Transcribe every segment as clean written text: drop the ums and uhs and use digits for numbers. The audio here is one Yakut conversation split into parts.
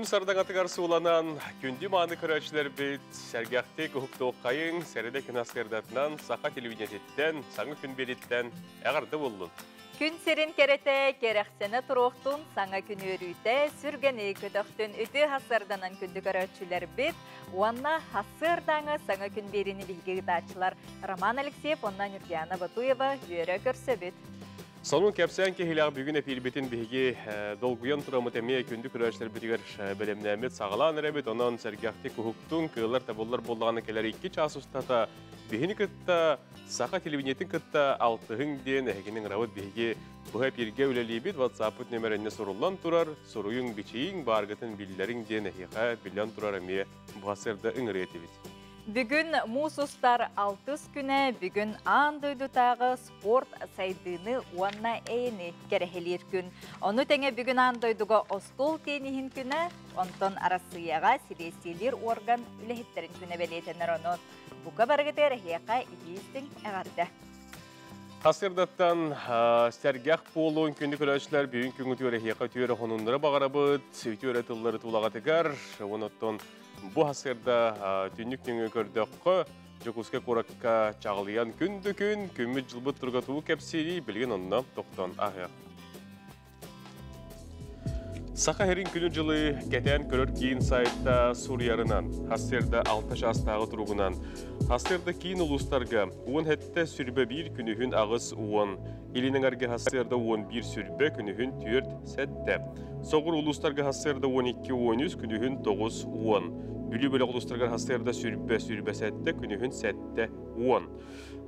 Күн сардаҥатыгар сууланан, күндү мааны көрөөччүлэрбит, сэргэхтик уһуктуоххайыҥ, сэрэдэ күн аскырдатынан саха телевидениетиттэн, саҥа күн биэриттэн эҕэрдэ буоллун. Күн сирин кэрэтэ кэрэхсэнэ туруохтун, саҥа күн үөрүүтэ сүргэни көтөхтүн. Үтүө хассарданан күндү көрөөччүлэрбит уонна хассыардааҥы саҥа күн биэрини биһиги ыытааччылар Роман Алексеев уонна Нюргиана Батуева үөрэ көрсөбүт. Сонун кэпсээн киһилээх бүгүн эпиирбитин биһиги долгуйан тураммыт эмиэ күндү көрөөччүлэрбитигэр бэлэмнээммит саҕалаан эрэбит. Онон сэргэхтик уһуктун, кыыллар табыллар буоллаҕына кэлэр 2 чаас устата биһини кытта саха телевидениетин кытта алтыһыҥ диэн эһигини ыҥырабыт. Биһиги быһа эпииргэ үлэлиибит. WhatsApp-ыт нөмеринне суруллан турар. Суруйуҥ, бичийиҥ, бааргытын биллэриҥ диэн эһиэхэ биллэн турар эмиэ быһа ыҥырыа этибит. Бүгүн муус устар алтыс күнэ, бүгүн аан дойдутааҕы спорт сайдыыны уонна эйэни кэрэһилиир күн. Ону тэҥэ бүгүн аан дойдуга остуол тенниһин күнэ, онтон Арассыыйаҕа силиэстийэлиир орган үлэһиттэрин күнэ бэлиэтэнэр. Ону бука барыгытыгар эһиэхэ итиистиҥ эҕэрдэ. Хасырдаттан сэргэх буолуон күндү көрөөччүлэр, бүгүн күҥҥүтүгэр эһиэхэ үтүөрэ хонуннары бағарабыт, үтүөрэ тыллары тулаҕатыгар, онуттан бу хасырда түннүк түҥү көрдөххө, Дьокуускай куоракка чаҕылыйан күндү күн, күммүт дьылбыт тургатуу кэпсири билигин онно тохтон аһыах. Саха сирин күнү дьылы кэтээн көрөр киин сайтта суруйарынан, хасырда 6 чаастааҕы туругунан, хасырда киин улуустарга 10 7 сүрбэ 1 күнүһүн 8 10, Илин эҥэргэ хасырда 11 сүрбэ күнүһүн 4 7. Соҕур улуустарга хасырда 12 13 күнүһүн 9 10. Бүлүү бөлөх улуустарга хасырда сүрбэ сүрбэ 7 күнүһүн 7 10.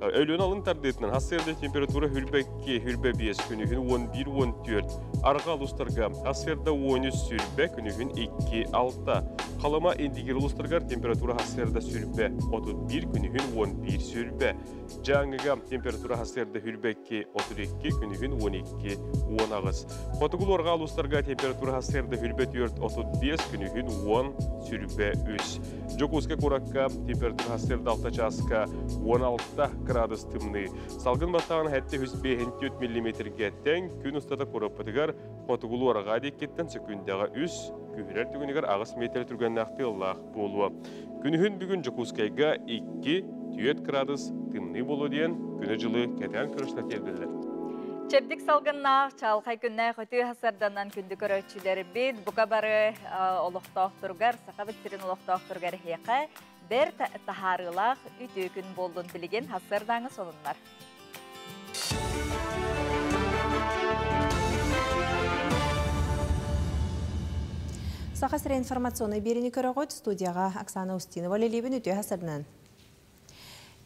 Өлүөн алын тардыытынан хасырда температура хүрбэ 2 хүрбэ 5 күнүһүн 11 14. Арҕа улуустарга хасырда 13 сүрбэ күнүһүн 2 6. Халыма Индигир улуустаргар температура хасырда сүрбэ 31 күнүһүн 11 сүрбэ. Дьааҥыга температура хасырда хүрбэ 2 32 күнүһүн 12 10. Хотугул орға улуустарга температура хасырда хүрбэ 4 35 күнүһүн 10 сүрбэ 3. Дьокуускай куоракка температура хасырда 6 часка 16 градус тымныы. Салгын баттаҕын 754 миллиметрге тең күн устата куораппытыгар хотугул орға диэккиттэн секундаға 3, күһүрэр түгүнүгэр 8 метр түргэннээх тыаллаах буолуо. Күнүһүн бүгүн Дьокуускайга 2 4 градус тымныы болуо диэн күнү дьылы кэтээн көрүшнэ тиэрдиллэр. Чэбдик салгыннаах, чаалхай күннээх өтүү хасарданан күндү көрөөччүлэрбит, бука бары олохтоохторугар, сахабыт сирин олохтоохторугар эһиэхэ бэр таһаарыылаах үтүө күн буоллун билигин хасырдааҥы сонуннар. Саха сирэ информационный биэриини көрөҕүт, студияҕа Оксана Устинова үлэлиибин, үтүө хасырынан.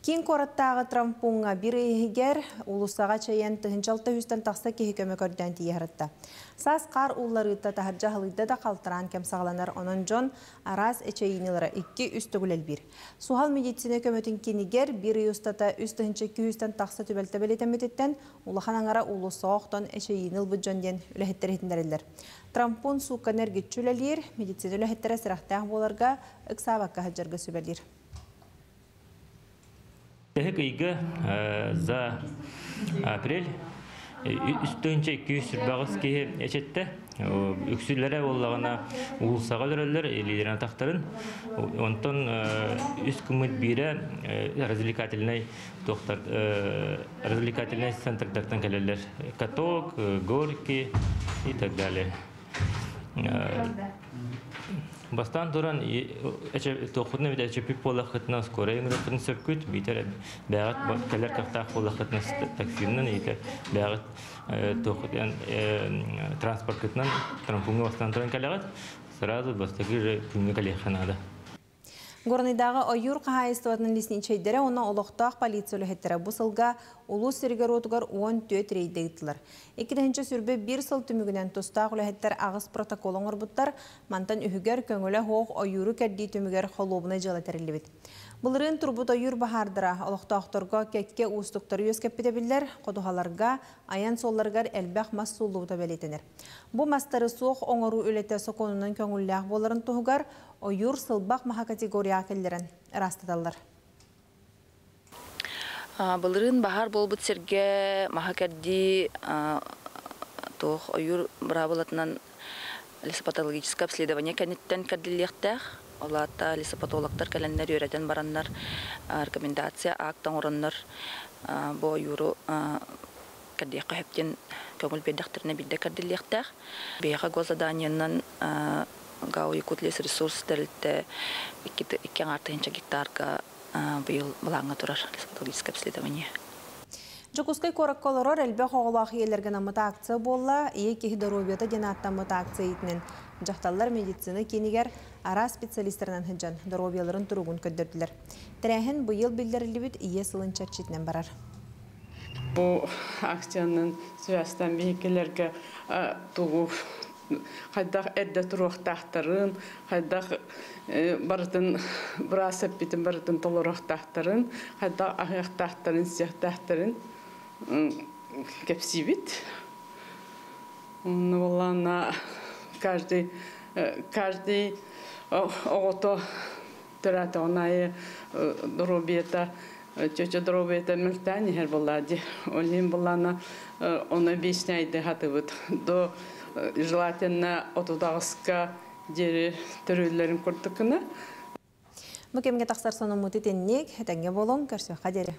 Киин куораттааҕы травмпуҥҥа биир ый иһигэр уулуссаҕа чэйэн тыһыынча үстэн тахса киһи көмө көрдөөн тиийэ сырытта. Саас хаар уулларыыта таһырдьа халыйда да халтараан кэм саҕаланар, онон дьон араас эчэйиинилара 2-3 төгүл элбиир. Суһал медицина көмөтүн киинигэр биир ый устата 3 200-тэн тахса түбэлтэ бэлиэтэммититтэн улахан аҥара уулуссаҕа охтон эчэйиини ылбыт дьон диэн үлэһиттэр иһитиннэрэллэр. Травмпуун суукканы эргиччи үлэлиир, медицина үлэһиттэрэ сэрэхтээх буоларга, ыксаабакка сылдьарга сүбэлиир. Бүтэһик ыйга за апрель 3 228 киһи эчэттэ. Үксүлэрэ буоллаҕына уулуссаҕа өлөрөллөр, илиилэрин атахтарын. Онтон үс күммүт биирэ развлекательный доктор развлекательный центрдартан кэлэллэр. Каток, горки и так далее. Бастаан туран туоххутуна бит эчэппит буоллаххытына скорая ыҥырыаххытын сөпкүт, биитэр бэйэҕит кэлэр кыахтаах буоллаххытына таксинан, иитэр бэйэҕит туоххутун транспорткытынан травмпуҥҥа бастаан туран кэлэҕит, сразу бастакы же күҥҥэ кэлиэххэ наада. Горнайдааҕы ойуур хаһаайыстыбатын лесничэйдэрэ уонна олохтоох полиция үлэһиттэрэ бу сылга улуус сиригэр-уотугар 14 рейдэ ыыттылар. 2021 сыл түмүгүнэн тустаах үлэһиттэр 8 протокол оҥорбуттар, мантан үһүгэр көҥүлэ суох ойууру кэрдии түмүгэр холуобунай дьыала тэриллибит. Былырыын турбут ойуур баһаардара олохтоохторго кэккэ уустуктары үөскэппитэ биллэр, ходуһаларга, айан суолларыгар элбэх мас сууллубута бэлиэтэнэр. Бу мастары суох оҥоруу үлэтэ сокуонунан көҥүллээх буоларын туһугар ойуур сылбах маһа категорияҕа киллэрэн ыраастаталлар. Былырыын баһаар буолбут сиргэ маһы кэрдии туох ойуур быраабылатынан лесопатологическое обследование кэнниттэн кэрдиллиэхтээх. Ол аата лесопатологтар кэлэннэр үөрэтэн бараннар рекомендация акт оҥороннор бу ойууру кэрдиэххэ сөп диэн көҥүл биэрдэхтэринэ биирдэ кэрдиллиэхтээх. Биһиэхэ госзаданиенан ГАУ Якутлесресурс тэрилтэ икки аҥаар тыһыынча гектарга быйыл былааҥҥа турар лесопатологическое обследование. Дьокуускай куоракка олорор элбэх оҕолоох ийэлэргэ анаммыт акция буолла. Ийэ киһи доруобуйата диэн ааттаммыт акция иитинэн дьахталлар медицина киинигэр араас специалистарынан сылдьан доруобуйаларын туругун көрдөрдүлэр. Тэрээһин быйыл биллэриллибит Ийэ сылын чэрчитинэн барар. Бу акциянан связьтан биһикилэргэ тугу хайдах эрдэ туруохтаахтарын, хайдах барытын быраас эппитин барытын толоруохтаахтарын, хайдах аһыахтаахтарын, сиэхтээхтэрин кэпсиибит. Онно буоллаҕына каждый каждый оҕото төрөөтөҕүн аайы доруобуйата чөчө доруобуйата мөлтөөн иһэр буоллаа дии. Ол иһин буоллаҕына ону объясняйды хатыбыт. До желательно 38-ка диэри төрүүллэрин курдук гына. Бу кэмҥэ тахсар сонуммут итинник, этэҥҥэ буолуҥ, көрсүөххэ диэри.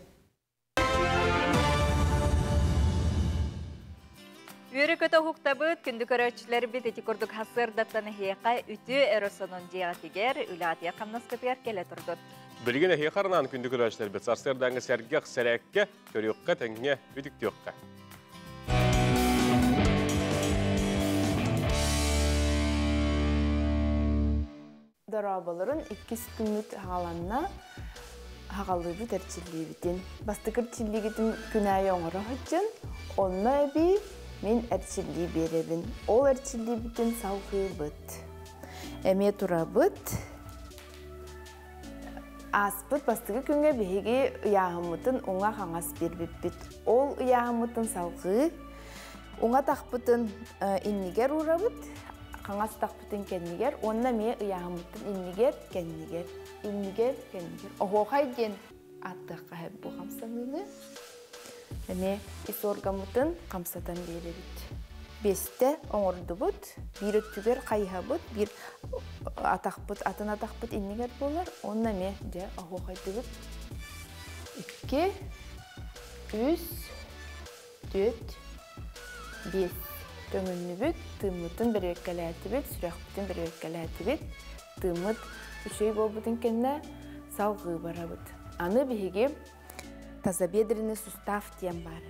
Үөрэ-көтө уһуктабыт, күндү көрөөччүлэрбит ити курдук сарсыардаттан эһиэхэ үтүө эрэ сонун дьиэҕитигэр, үлэҕитигэр хамнаскытыгар кэлэ турдун. Билигин эһиэхэ анаан күндү көрөөччүлэрбит сарсыардааҥҥы сэргэх сэрээккэ, көрүөххэ, тэҥҥэ үтүктүөххэ. Дорооболорун иккис күммүт хааланна хагалыыбыт эрчиллиибитин. Бастакы эрчиллиигитин күн аайы оҥоро сылдьан, онно эбии мин эрчиллии биэрэбин. Ол эрчиллиибитин салгыыбыт. Эмиэ турабыт. Ааспыт бастакы күҥҥэ биһиги ыйааһыммытын уҥа-хаҥас биэрбиппит. Ол ыйааһыммытын салгыы уҥа тахпытын иннигэр уурабыт, хаҥас тахпытын кэннигэр уонна эмиэ ыйааһыммытын иннигэр, кэннигэр, иннигэр, кэннигэр. Оһуохай диэн ааттыахха сөп бу хамсаныыны. Эмиэ ис органмытын хамсатан биэрэбит. Биэстэ оҥордубут, биир өттүгэр хайыһабыт, биир атахпыт, атын атахпыт иннигэр буолар, уонна эмиэ дьэ оһуохайдыбыт. 2, 3, 4, 5. Төҥүннүбүт, тыыммытын бэрэбиэркэлээтибит, сүрэхпитин бэрэбиэркэлээтибит. Тыыммыт үчүгэй буолбутун кэннэ салҕыы барабыт. Аны биһиги тазобедренный сустав диэн баар.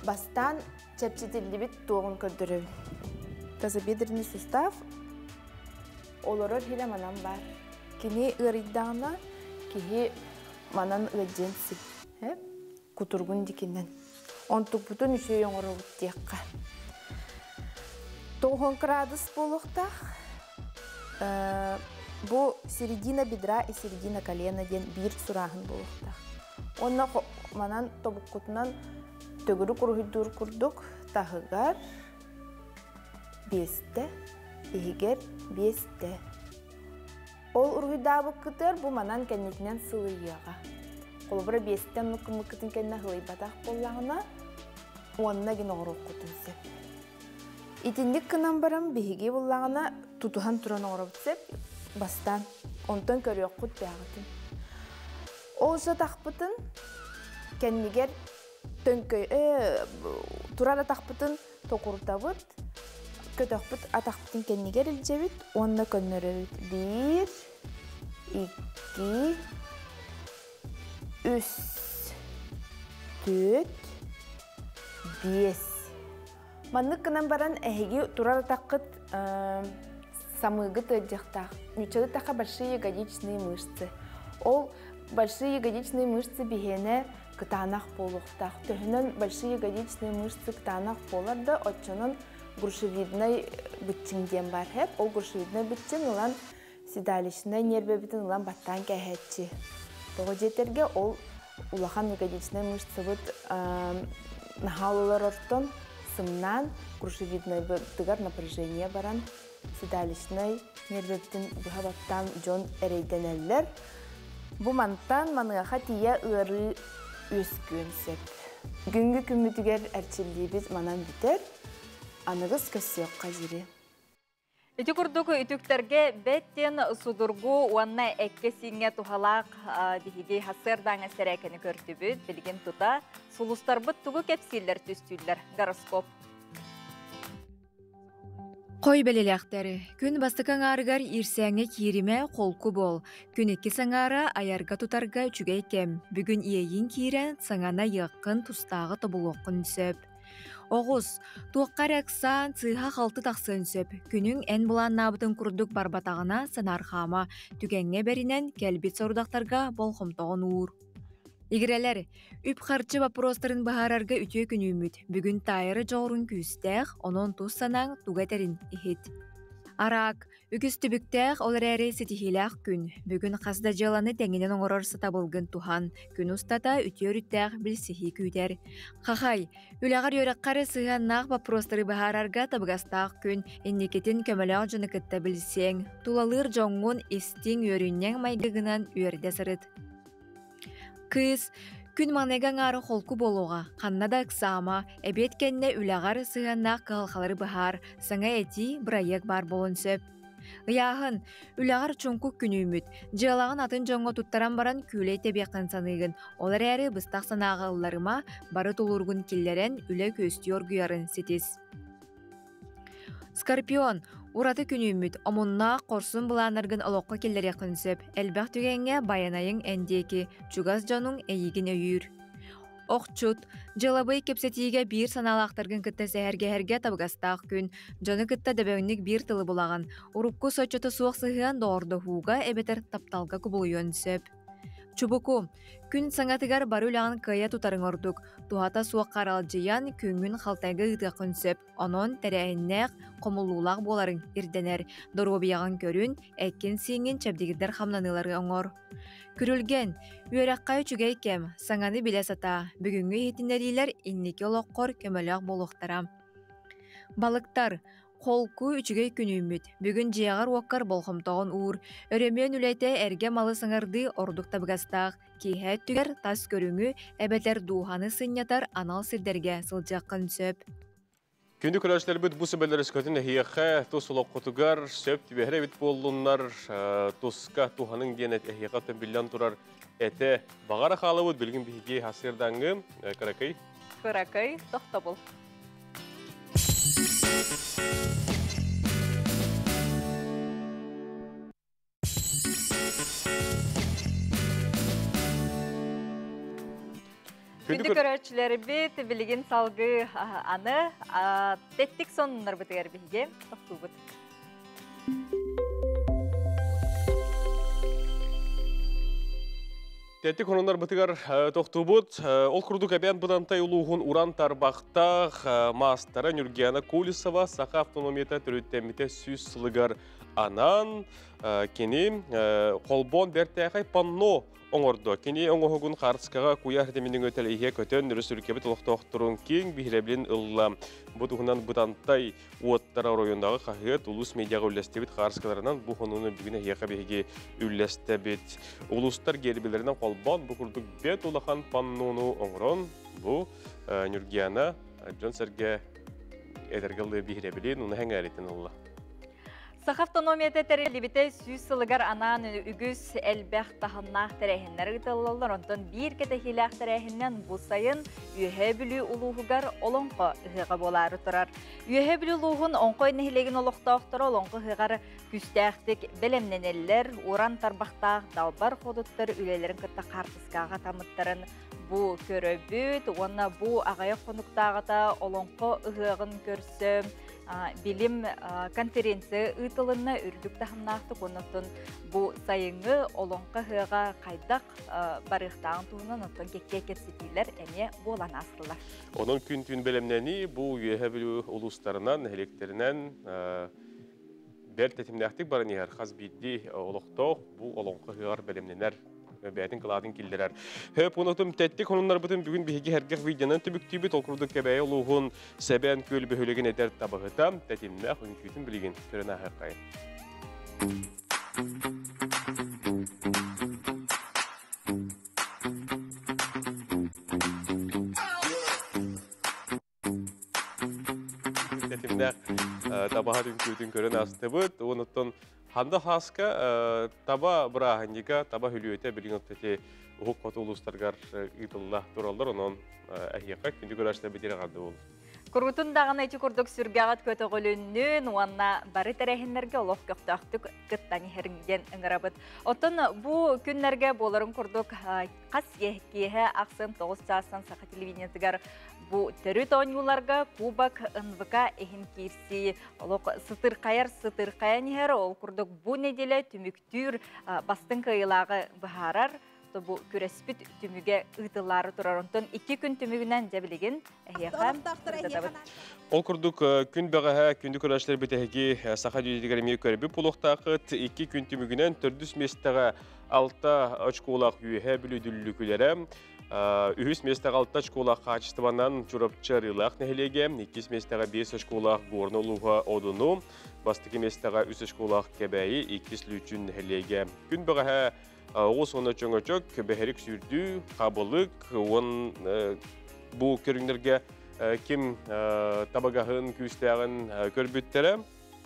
Бастаан чэпчэтиллибит туоҕун көрдөрөбүн. Тазобедренный сустав олорор сирэ манан баар. Кини ыарыйдаҕына киһи манан ыалдьыан син. Кутургун дикинэн. Онтукпутун үчүгэй оҥоробут диэххэ. 90 градус буолуохтаах. Бу середина бедра и середина колена диэн биир сурааһын буолуохтаах. Уонна манан тобуккутунан төгүрүк уруһуйдуур курдук таһыгар биэстэ, иһигэр биэстэ. Ол уруһуйдаабыккытыгар бу манан кэннитинэн сылыйыаҕа. Холобура биэстэ оннук гыммыккытын кэннэ сылыйбатах буоллаҕына, уонна гин оҥоруоххутун сөп. Итинник гынан баран биһиги буллаҕына тутуһан туран оҥоробут сөп бастаан. Онтон көрүөххүт бэҕитин. Ол сатахпытын кэннигэр төҥкөй турар атахпытын токурутабыт, көтөхпүт атахпытын кэннигэр илдьэбит уонна көннөрөбүт. Биир, икки, үс, түөрт, биэс. Маннык гынан баран эһиги турар атаххыт самыыгыт ыалдьыахтаах. Нууччалыы тахха большие ягодичные мышцы. Ол большие ягодичные мышцы биһиэнэ кытаанах буолуохтаах. Төһөнөн большие ягодичные мышцы кытаанах буолар да, оччонон грушевидный быччыҥ диэн баар һэп. Ол грушевидный быччыҥ ылан седалищнай нервэбитин ылан баттаан кээһээччи. Тоҕо диэтэргэ ол улахан ягодичнай мышцабыт наһаа ортон сымнаан грушевидныйбытыгар напряжение баран седалищнай нервэбитин быһа баттаан дьон эрэйдэнэллэр. Бу мантан маныаха тиийэ ыарыы үөскүөн сөп. Күнгү күммүтүгэр эрчиллиибит манан бүтэр. Аныгыс көссүөххэ диэри. Ити курдук үтүктэргэ бэттен судургу уонна экке-сииҥҥэ туһалаах биһиги сарсыардааҥы сэрээкэни көрдүбүт. Билигин тута сулустарбыт тугу кэпсииллэр түстүүллэр гороскоп. Хой бэлэлээхтэр. Күн бастакы аҥаарыгар иирсээҥҥэ кииримэ, холку буол. Күн иккис аҥаара айарга-тутарга үчүгэй кэм. Бүгүн иэйииҥ киирэн, саҥаны айыаххын, тустааҕы тобулуоххун сөп. Оҕус, туохха эрэ ыксаан, сыыһа-халты тахсыан сөп. Күнүҥ эн былааннаабытыҥ курдук барбатаҕына, санаарҕаама. Түгэҥҥэ бэринэн, кэлбит сорудахтарга болҕомтоҕун уур. Игирэлэр, үп-харчы боппуруостарын быһаарарга үтүө күн үүммүт. Бүгүн таайары дьоҕуруҥ күүстээх, онон тус санааҥ тугу этэрин иһит. Араак, Үгүс түбүктээх, ол эрээри ситиһиилээх күн. Бүгүн хас да дьыаланы тэҥинэн оҥорор сатабылгын туһан, күн устата үтүө өрүттээх билсиһии күүтэр. Хахай, үлэҕэр-үөрэххэр сыһыаннаах боппуруостары быһаарарга табыгастаах күн. Инникитин көмөлөөх дьону кытта билсиэҥ. Тулалыыр дьоҥҥун истиҥ, үөрүнньэҥ майгыгынан үөрдэ сырыт. Кыыс, күн маҥнайгы аҥаара холку буолуоҕа, ханна да ыксаама, эбиэт кэннэ үлэҕэр сыһыаннаах кыһалҕалары быһаар, саҥа этии, бырайыак баар буолуон сөп. Ыйааһын, үлэҕэр чуҥкук күн үүммүт, дьыалаҕын атын дьоҥҥо туттаран баран күүлэй тэбиэххин саныыгын, ол эрээри быстах санааҕа ылларыма, бары тулуургун киллэрэн, үлэ күөстүү оргуйарын ситис. Скорпион, ураты күн үүммүт, омуннаах, хорсун былааннаргын олоххо киллэриэххин сөп. Элбэх түгэҥҥэ байанайыҥ эн диэки, чугас дьонуҥ эйигин өйүүр. Охчут, дьыалабыай кэпсэтиигэ биир санаалаахтаргын кытта сэһэргэһэргэ табыгастаах күн. Дьону кытта дөбөҥнүк биир тылы булаҕын. Урукку соччото суох сыһыан доҕордоһууга эбэтэр тапталга кубулуйуон сөп. Чубуку, күн саҥатыгар бары үлэҕин кыайа тутарыҥ ордук. Туһата суох харалдьыйан, күҥҥүн халтайга ыытыаххын сөп. Онон тэрээһиннээх, хомуллуулаах буоларыҥ ирдэнэр. Доруобуйаҕын көрүн, эккин-сииҥҥин чэбдигирдэр хамнаныылары оҥор. Күрүлгэн, үөрэххэ үчүгэй кэм, саҥаны билэ сатаа. Бүгүҥҥү иһитиннэриилэр инники олоххор көмөлөөх буолуохтара. Балыктар, холку үчүгэй күн үүммүт. Бүгүн дьиэҕэр-уоккар болҕомтоҕун уур. Өрөмүөн үлэтэ эргэ малы саҥардыы ордук табыгастаах. Киэһэ өттүгэр тас көрүҥү эбэтэр дууһаны сынньатар анал сирдэргэ сылдьыаххын сөп. Күндү көрөөччүлэрбит бу сүбэлэр өскөтүн эһиэхэ тус олоххутугар сөп түбэһэр эбит буоллуннар, туска туһаныҥ диэн эһиэхэ оттон биллэн турар этэ баҕара хаалабыт билигин биһиги хасыырдаҥҥы кыракый кыракый тохтобул. Күндү көрөөччүлэрбит билигин салгыы аны тэттик сонуннарбытыгар биһиги тохтуубут. Тэттик хонуннарбытыгар тохтуубут. Ол курдук Эбээн Бытантай улууһун уран тарбахтаах маастара Нюргиана Колесова Саха автономията төрүттэммитэ 100 сылыгар анаан кини холбоон бэртээхэй панно оҥордо. Кини оҥоһугун хаарыскаҕа куйаар ситимин өтөлөйһэ көтөн өрөспүүбүлүкэбит олохтоохторун киэҥ биһирэбилин ылла. Бу туһунан Бытантай уоттара оройуоннааҕы хаһыат улуус медиаҕа үллэстибит хаарыскаларынан бу хонууну бүгүн эһиэхэ биһиги үллэстэбит. Улуустар гербилэринэн холбоон бу курдук бэт улахан паннону оҥорон бу Нюргиана дьон-сэргэ эдэргэ ылыы биһирэбилин уна хэҥээритин ылла. Саха автономията тэриллибитэ 100 сылыгар анаан үгүс элбэх таһымнаах тэрээһиннэр ыытыллаллар. Онтон биир кэтэһиилээх тэрээһиннэн бу сайын Үөһээ Бүлүү улууһугар Олоҥхо ыһыаҕа буолаары турар. Үөһээ Бүлүү улууһун Оҥхой нэһилиэгин олохтоохторо Олоҥхо ыһыаҕар күүстээхтик бэлэмнэнэллэр. Уран тарбахтаах далбар ходуттар үлэлэрин кытта хаартыскаҕа хатаммыттарын бу көрөбүт уонна бу аҕыйах хонуктааҕыта Олоҥхо ыһыаҕын көрсө билим конференция ыытылынна үрдүк таһымнаахтык оннуттан бу сайыҥҥы олоҥхо ыһыаҕа хайдах барыахтааҕын туһунан оттон кэккэ кэпсэтиилэр эмиэ буолан аастылар. Онон күн-түүн бэлэмнэнии бу Үөһээ Бүлүү улуустарынан, нэһилиэктэринэн бэрт тэтимнээхтик баран иһэр хас биирдии олохтоох бу олоҥхо ыһыаҕар бэлэмнэнэр бэйэтин кылаатын киллэрэр. Хөп унутум тэттик хонуннарбытын бүгүн биһиги сэргэх видеонан түмүктүүбүт. Ол курдук Кэбээйи улууһун Сэбээн Күөл бөһүөлэгин эдэр табаһыта тэтимнээх үҥкүүтүн билигин көрөн ааһыаххайын. табаһа түҥкүүтүн көрөн астыбыт. Онуттан ханда хаска таба бырааһынньыга, таба хүлүөтэ билигин оттати уһук хоту улуустаргар ыытылла тураллар. Онон эһиэхэ күндү көрөөччүлэр битире харды бол. Курутун даҕаны ити курдук сүргэҕит көтөҕүлүннүн уонна бары тэрээһиннэргэ олох көхтөөхтүк кыттан иһэриҥ диэн ыҥырабыт. Оттон бу күннэргэ буоларын курдук хас киэһэ ахсын 9 чаастан саха телевидениетыгар бу төрүт оонньууларга Кубок НВК иһин киирсии олох сытырхайар сытырхайан иһэр. Ол курдук бу неделя түмүктүүр бастыҥ кыайыылааҕы быһаарар бу күрэспит түмүгэ ыытыллаары турар. Онтон икки күн түмүгүнэн дьэ билигин эһиэхэ сырдатабыт. Ол курдук күн бэҕэһээ күндү көрөөччүлэр бүтэһиги саха дьүдьүтүгэр эмиэ көрбүт буолуохтаахыт. Икки күн түмүгүнэн төрдүс миэстэҕэ алта очколаах үөһэ бүлүүдүллүкүлэрэ, үһүс миэстэҕэ алта очколаах хаачыстыбанан Чурапчы Арыылаах нэһилиэгэ, иккис миэстэҕэ биэс очколаах Горно улууһа Одуну, бастакы миэстэҕэ үс очколаах Кэбээйи, иккис Лүүчүн нэһилиэгэ. Күн бэҕэһээ оҕус уонна чөҥөчөк, бэһэрик сүүрдүү, хабылык, уон бу көрүҥнэргэ ким табагаһын, күүстээҕин көрбүттэрэ.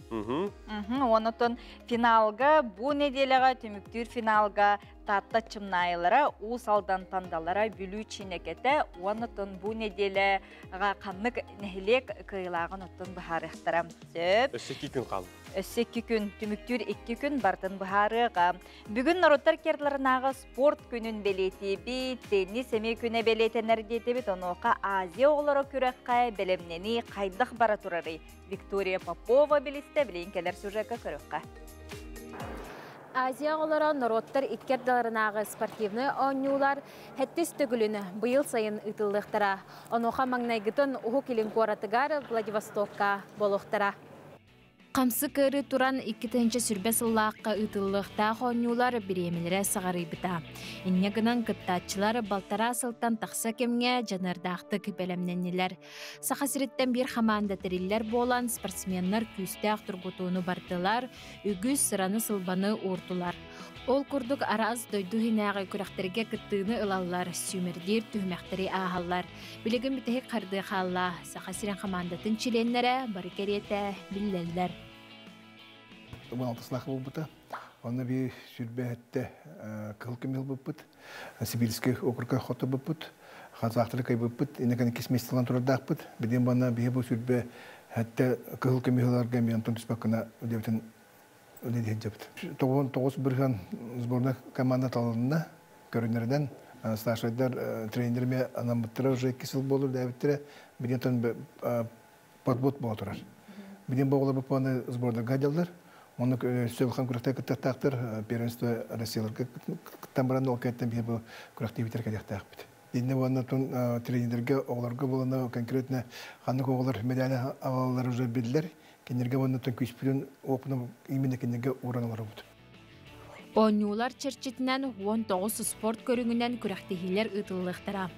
Онотон финалга бу неделяҕа түмүктүүр финалга Таатта Чымнаайылара, Уус Алдан Тандалара, Бүлүү Чинэкэтэ, онотон бу неделяҕа ханнык нэһилиэк кыайылааҕын оттон быһаарыахтара. Сөп. Өссө икки күн хаалла. Өссө икки күн, түмүктүүр икки күн бартын быһаарыаҕа. Бүгүн норуоттар керларынааҕы спорт күнүн бэлиэтиибит, теннис эмиэ күнэ бэлиэтэнэр диэтибит, онуоха Азия оҕолоро күрэххэ бэлэмнэнии хайдах бара турарый? Виктория Попова билистэ, билигин кэлэр сюжекка көрүөххэ. Азия оҕолоро норуоттар икки ардыларынааҕы спортивнай оонньуулар сэттис төгүлүн быйыл сайын ыытыллыахтара. Онуоха маҥнайгытын Уһук Илин куоратыгар Владивостокка буолуохтара. Хамсык ыарыы туран 2020 сыллаахха ыытыллыахтаах оонньуулар бириэмэлэрэ саҕарыйбыта. Инньэ гынан кыттааччылар балтараа сылтан тахса кэмҥэ дьаныардаахтык бэлэмнэннилэр. Саха сириттэн биир хамаанда тэриллэр буолан, спортсменнар күүстээх тургутууну бардылар, үгүс сыраны-сылбаны уурдулар. Ол курдук араас дойду иһинээҕи күрэхтэргэ кыттыыны ылаллар, сүүмэрдиир түһүмэхтэри ааһаллар. Билигин бүтэһик хардыы хаалла. Саха сирин хамаандатын чилиэннэрэ бары кэриэтэ биллэллэр. 16 сылаах буолбута. Онно би сүрбэһэтте кыһыл көмүс ылбыппыт, Сибирский округка хотубуппут, казахтары кайбыппыт, инекен иккис месталан турардаахпыт. Бидин бана биһи бу сүрбэ хэтте кыһыл көмүс ыларга мен онтон түспэккына үлэбитин үлэлиһин 99% сборная команда талынна көрүнэринэн старшайдар тренерме анаммыттара уже икки сыл болур дээбиттэрэ бидин тон подбот буола турар. Бидин боголор бу сбордарга дьаллар. Онно сөбхан күрэхтэ кыттахтаахтар первенство Россияларга кыттан баран ол кэттен биһи бу күрэхтиибитер кэлиэхтээхпит. Инне уонна тун тренердерге оҕолорго болана конкретно ханнык оҕолор медали алалар уже биллер. Кинилерге уонна тун күүспүтүн опыны именно кинилерге ууран олоробут. Оонньуулар чэрчитинэн 19 спорт көрүҥүнэн күрэхтэһиилэр ыытыллыахтара.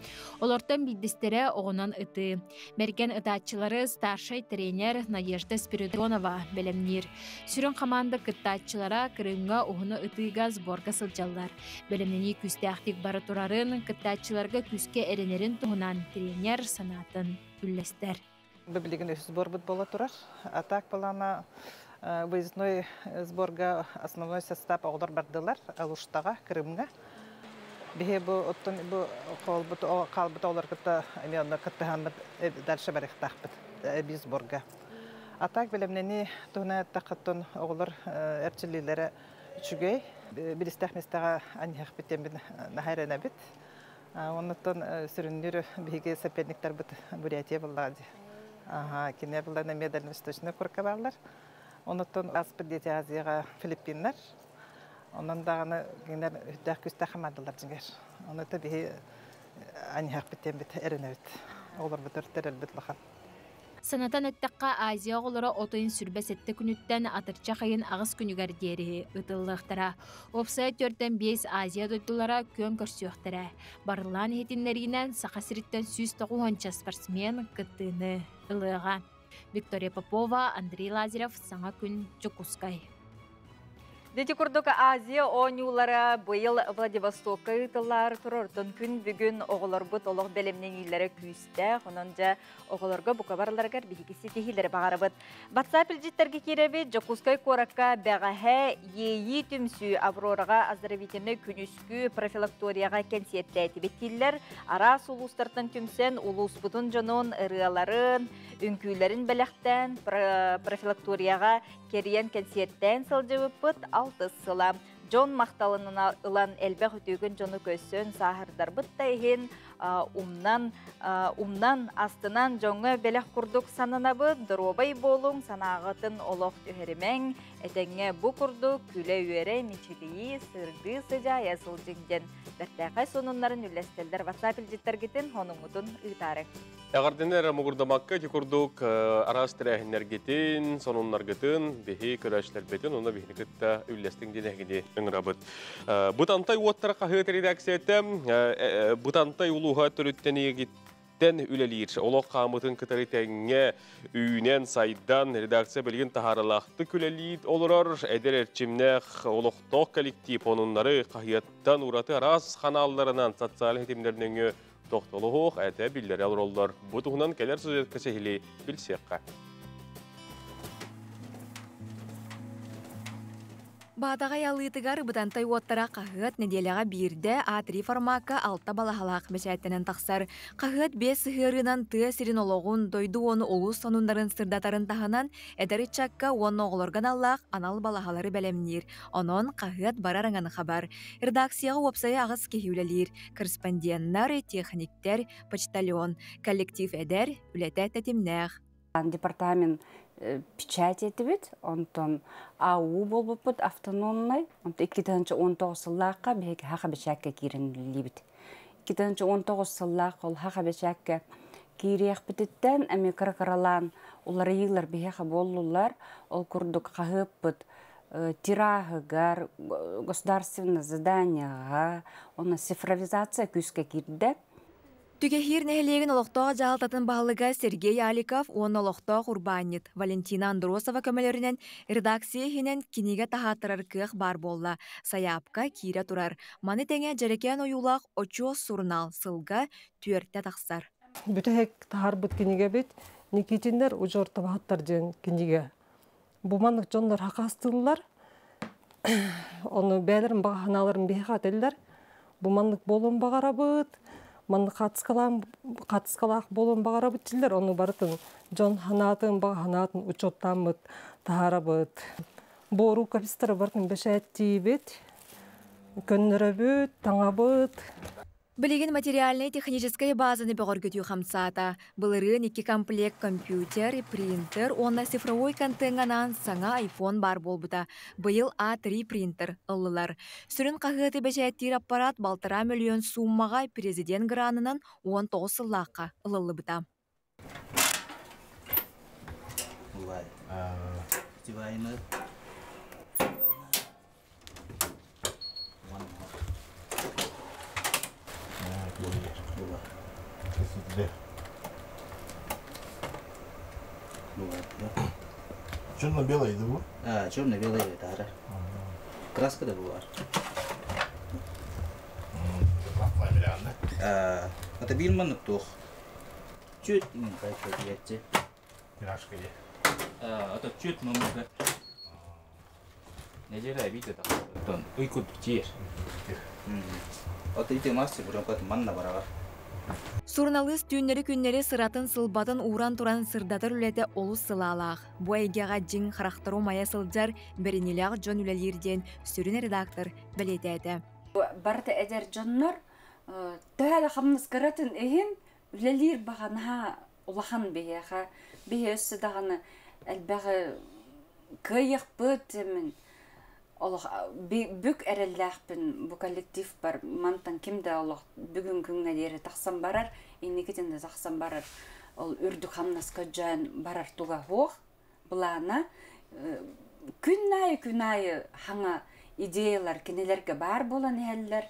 Олортон биирдэстэрэ оҕунан ытыы. Мэргэн ытааччылары старшай тренер Надежда Спиридонова бэлэмниир. Сүрүн хамаанда кыттааччылара Крымҥа уһуну ытыыга сборга сылдьаллар. Бэлэмнэнии күүстээхтик бара турарын, кыттааччыларга күүскэ эрэнэрин туһунан тренер санаатын үллэстэр. Билигин үс сборбут буола турар. А так балана выездной сборга основной состав оҕолор бардылар Алуштаҕа, Крымҥа. Биһи бу оттон бу холбут хаалбыт оҕолор кытта эмиэ онно кыттыһаммыт дальше барыахтаахпыт эбии сборга. А так бэлэмнэнии туһунан эттэххэ оҕолор эрчиллиилэрэ үчүгэй. Билистээх миэстэҕэ анньыһахпыт диэн наһаа эрэнэбит. Оннуттан сүрүннүүр биһиги соперниктарбыт Бурятия буоллаҕа дии. Аха, кинилэр булларына эмиэ дальневосточный курка бааллар. Онуттан ааспыт Дети Азияҕа Филиппиннар. Онон даҕаны кинилэр үрдээх күстээх хамаандалар дьиҥэр. Ону та биһи анньыһахпыт диэн бит эрэнэбит. Оҕолорбут өртөрөлбүт улахан. Санатан эттэххэ, Азия оҕолоро от ыйын 27 күнүттэн атырдьах ыйын аҕыс күнүгэр диэри ыытыллыахтара. Уопсайа төртөн биэс Азия дойдулара күөн көрсүөхтэрэ. Барыллаан иһитиннэриинэн Саха сириттэн 190 спортсмен кыттыыны ылыаҕа. Виктория Попова, Андрей Лазарев, Саҥа күн, Дьокуускай. Дити курдук Азия оонньуулара быйыл Владивостокка ыытыллар турортон күн бүгүн оҕолорбут олох бэлэмнэниилэрэ күүстээх. Онон дьэ оҕолорго букабарларыгар биһиги ситиһиилэри баҕарабыт. WhatsApp илдьиттэргэ киирэбит Дьокуускай куоракка бэҕэһээ Иэйии түмсүү Аврораҕа оздоровительнай күнүскү профилакторияҕа кэнсиэртээтибит дииллэр. Араас улуустартан түмсэн улууспутун дьонун ырыаларын, үҥкүүлэрин бэлэхтээн профилакторияҕа Кэрийэн кэнсиэртээн сылдьыбыппыт алтыс сыла. Дьон махталын ылан элбэх үтүөкүн дьону көрсөн сааһырдарбыт да иһин умнан, умнан, астынан дьоҥҥо бэлэх курдук сананабыт. Доруобай буолуҥ, санааҕытын олох түһэримэҥ. Этэҥҥэ бу курдук күлэ-үөрэ, мичилийии, сырдыы сыдьаайа сылдьыҥ диэн бэртээхэй сонуннарын үллэстэллэр WhatsApp илдьиттэргитин хонуҥҥутун ыытаарыҥ. Эҕэрдэни эрэ мугурдамакка ити курдук араас тэрээһиннэргитин, сонуннаргытын биһи көрөөччүлэрбитин уонна биһини кытта үллэстиҥ диэн эһигини ыҥырабыт. Бытантай уоттара хаһыат редакцията Бытантай улууһа төрүттэниигиттэн үлэлиир. Олох хаамытын кытары тэҥҥэ үүнэн, сайдан, редакция билигин таһаарылаахтык үлэлии олорор. Эдэр эрчимнээх олохтоох коллектив онуннары хаһыаттан ураты араас ханаалларынан социальнай ситимнэр нөҥүө Тохтолоһуох этэ биллэрэ олороллор. Бу туһунан кэлэр сюжетка сиһилии билсиэххэ. Баатаҕай алыытыгар Бытантай уоттара хаһыат нэдиэлэҕэ биирдэ А3 формакка алта балаһалаах бэчээттэнэн тахсар. Хаһыат биэс сыһыарыынан тыа сирин олоҕун, дойду уонна улуус сонуннарын сырдатарын таһынан, эдэр ыччакка уонна оҕолорго аналлаах анал балаһалары бэлэмниир. Онон хаһыат барар аҥаны хабар. Редакцияҕа уопсайа аҕыс киһи үлэлиир. Корреспонденнар, техниктэр, почтальон, коллектив эдэр, үлэтэ тэтимнээх. Департамент печать этибит, онтон АУ буолбуппут автономнай, онтон 2019 сыллаахха биһиги хаха бэчээккэ киирэн үлэлиибит. 2019 сыллаах ол хаха бэчээккэ киириэхпититтэн эмиэ кыра-кыралаан уларыйыылар биһиэхэ буоллулар. Ол курдук хаһыаппыт тираһыгар, государственное заданиеҕа, уонна цифровизация күүскэ киирдэ. Түгэһиир нэһилиэгин олохтоох дьаһалтатын баһылыга Сергей Аликов уонна олохтоох урбаанньыт Валентина Андросова көмөлөрүнэн редакция иһинэн кинигэ таһааттарар кыах баар буолла. Сайаапка киирэ турар. Маны тэҥэ дьэрэкээн ойуулаах Очуос сурунаал сылга түөртэ тахсар. Бүтэһик таһаарбыт кинигэбит Никитиннэр удьуор табаһыттар диэн кинигэ. Бу маннык дьоннор хакастыыллар. Ону бэйэлэрин баҕа санааларын биһиэхэ этэллэр. Бу маннык буолуон баҕарабыт, маннык хаатыскалаан хаатыскалаах буолуон баҕарабыт дииллэр. Ону барытын дьон санаатын, баҕа санаатын учуоттааммыт таһаарабыт. Бу рукопистары барытын бэчээттиибит, көннөрөбүт, таҥабыт. Билигин материальнай-техническэй базаны бөҕөргөтүү хамсаата. Былырыын икки комплект компьютер, принтер уонна цифровой контеҥҥа анаан саҥа iPhone баар буолбута. Быйыл А3 принтер ыллылар. Сүрүн хаһыаты бэчээттиир аппарат балтараа мөлүйүөн сууммаҕа президент гранынан 19 сыллаахха ылыллыбыта. Черно-белый да bu? А, черно-белый это Краска да бар. Это бир маннык туох. Чүт кайф Тиражка де. Это чүт мамыга. Неделя бит это. Тон уйкут тиер. Ото ити мастер буран манна барагар. Суруналыыс түүннэри-күннэри сыратын-сылбатын ууран туран сырдатар үлэтэ олус сылаалаах. Бу эйгэҕэ дьиҥ харахтара умайа сылдьар бэриниилээх дьон үлэлиир диэн сүрүн редактор бэлиэтээтэ. Барыта эдэр дьоннор төһө да хамнас кыратын иһин үлэлиир баҕа наһаа улахан биһиэхэ. Биһи өссө даҕаны элбэҕи кыайыахпыт мин олох бүк эрэллээхпин бу коллектив бар мантан ким да олох бүгүн күҥҥэ диэри тахсан барар инникитин да тахсан барар ол үрдүк хамнаска дьээн барар туга суох былаана күн аайы күн аайы хаҥа идеялар кинилэргэ баар буолан иһэллэр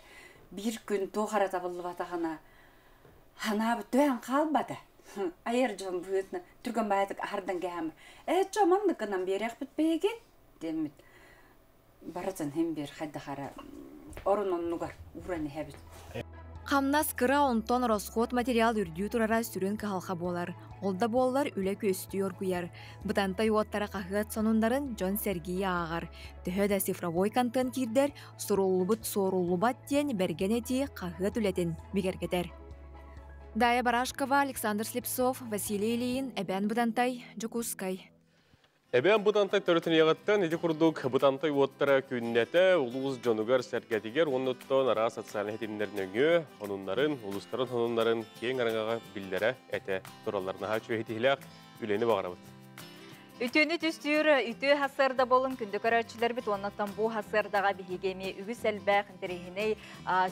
биир күн туох эрэ табыллыбатаҕына ханаабыт түһэн хаалбата айар дьон быһыытынан түргэн баайытык аһардан кэһэм ээ чо маннык гынан биэриэхпит биһиги диэммит. Барытын хим бир хайдахара орун оннугар ууран иһэбит. Хамнас кыра, онтон расход материал үрдүү турара сүрүн кыһалҕа буолар. Ол да буоллар үлэ күөстүү оргуйар. Бытантай уоттара хаһыат сонуннарын дьон сэргии ааҕар. Төһө да цифровой контент киирдэр, суруллубут суоруллубат диэн бэргэн этии хаһыат үлэтин бигэргэтэр. Дая Барашкова, Александр Слепцов, Василий Ильин, Эбээн Бытантай, Дьокуускай. Эбээн Бытантай төрүтүн ити курдук Бытантай уоттара күннэтэ улуус дьонугар сэргэтигэр оннуттан араас социальнай ситимнэр нөҥүө сонуннарын, улуустарын сонуннарын киэҥ араҥаҕа биллэрэ этэ тураллар. Наһаа үчүгэй тиһилээх үлэни баҕарабыт. Үтүөнү түстүүр үтүө хасыарда болун күндү көрөөччүлэрбит, оннуттан бу хасыардаға биһиги эмиэ үгүс элбэх интэриэһинэй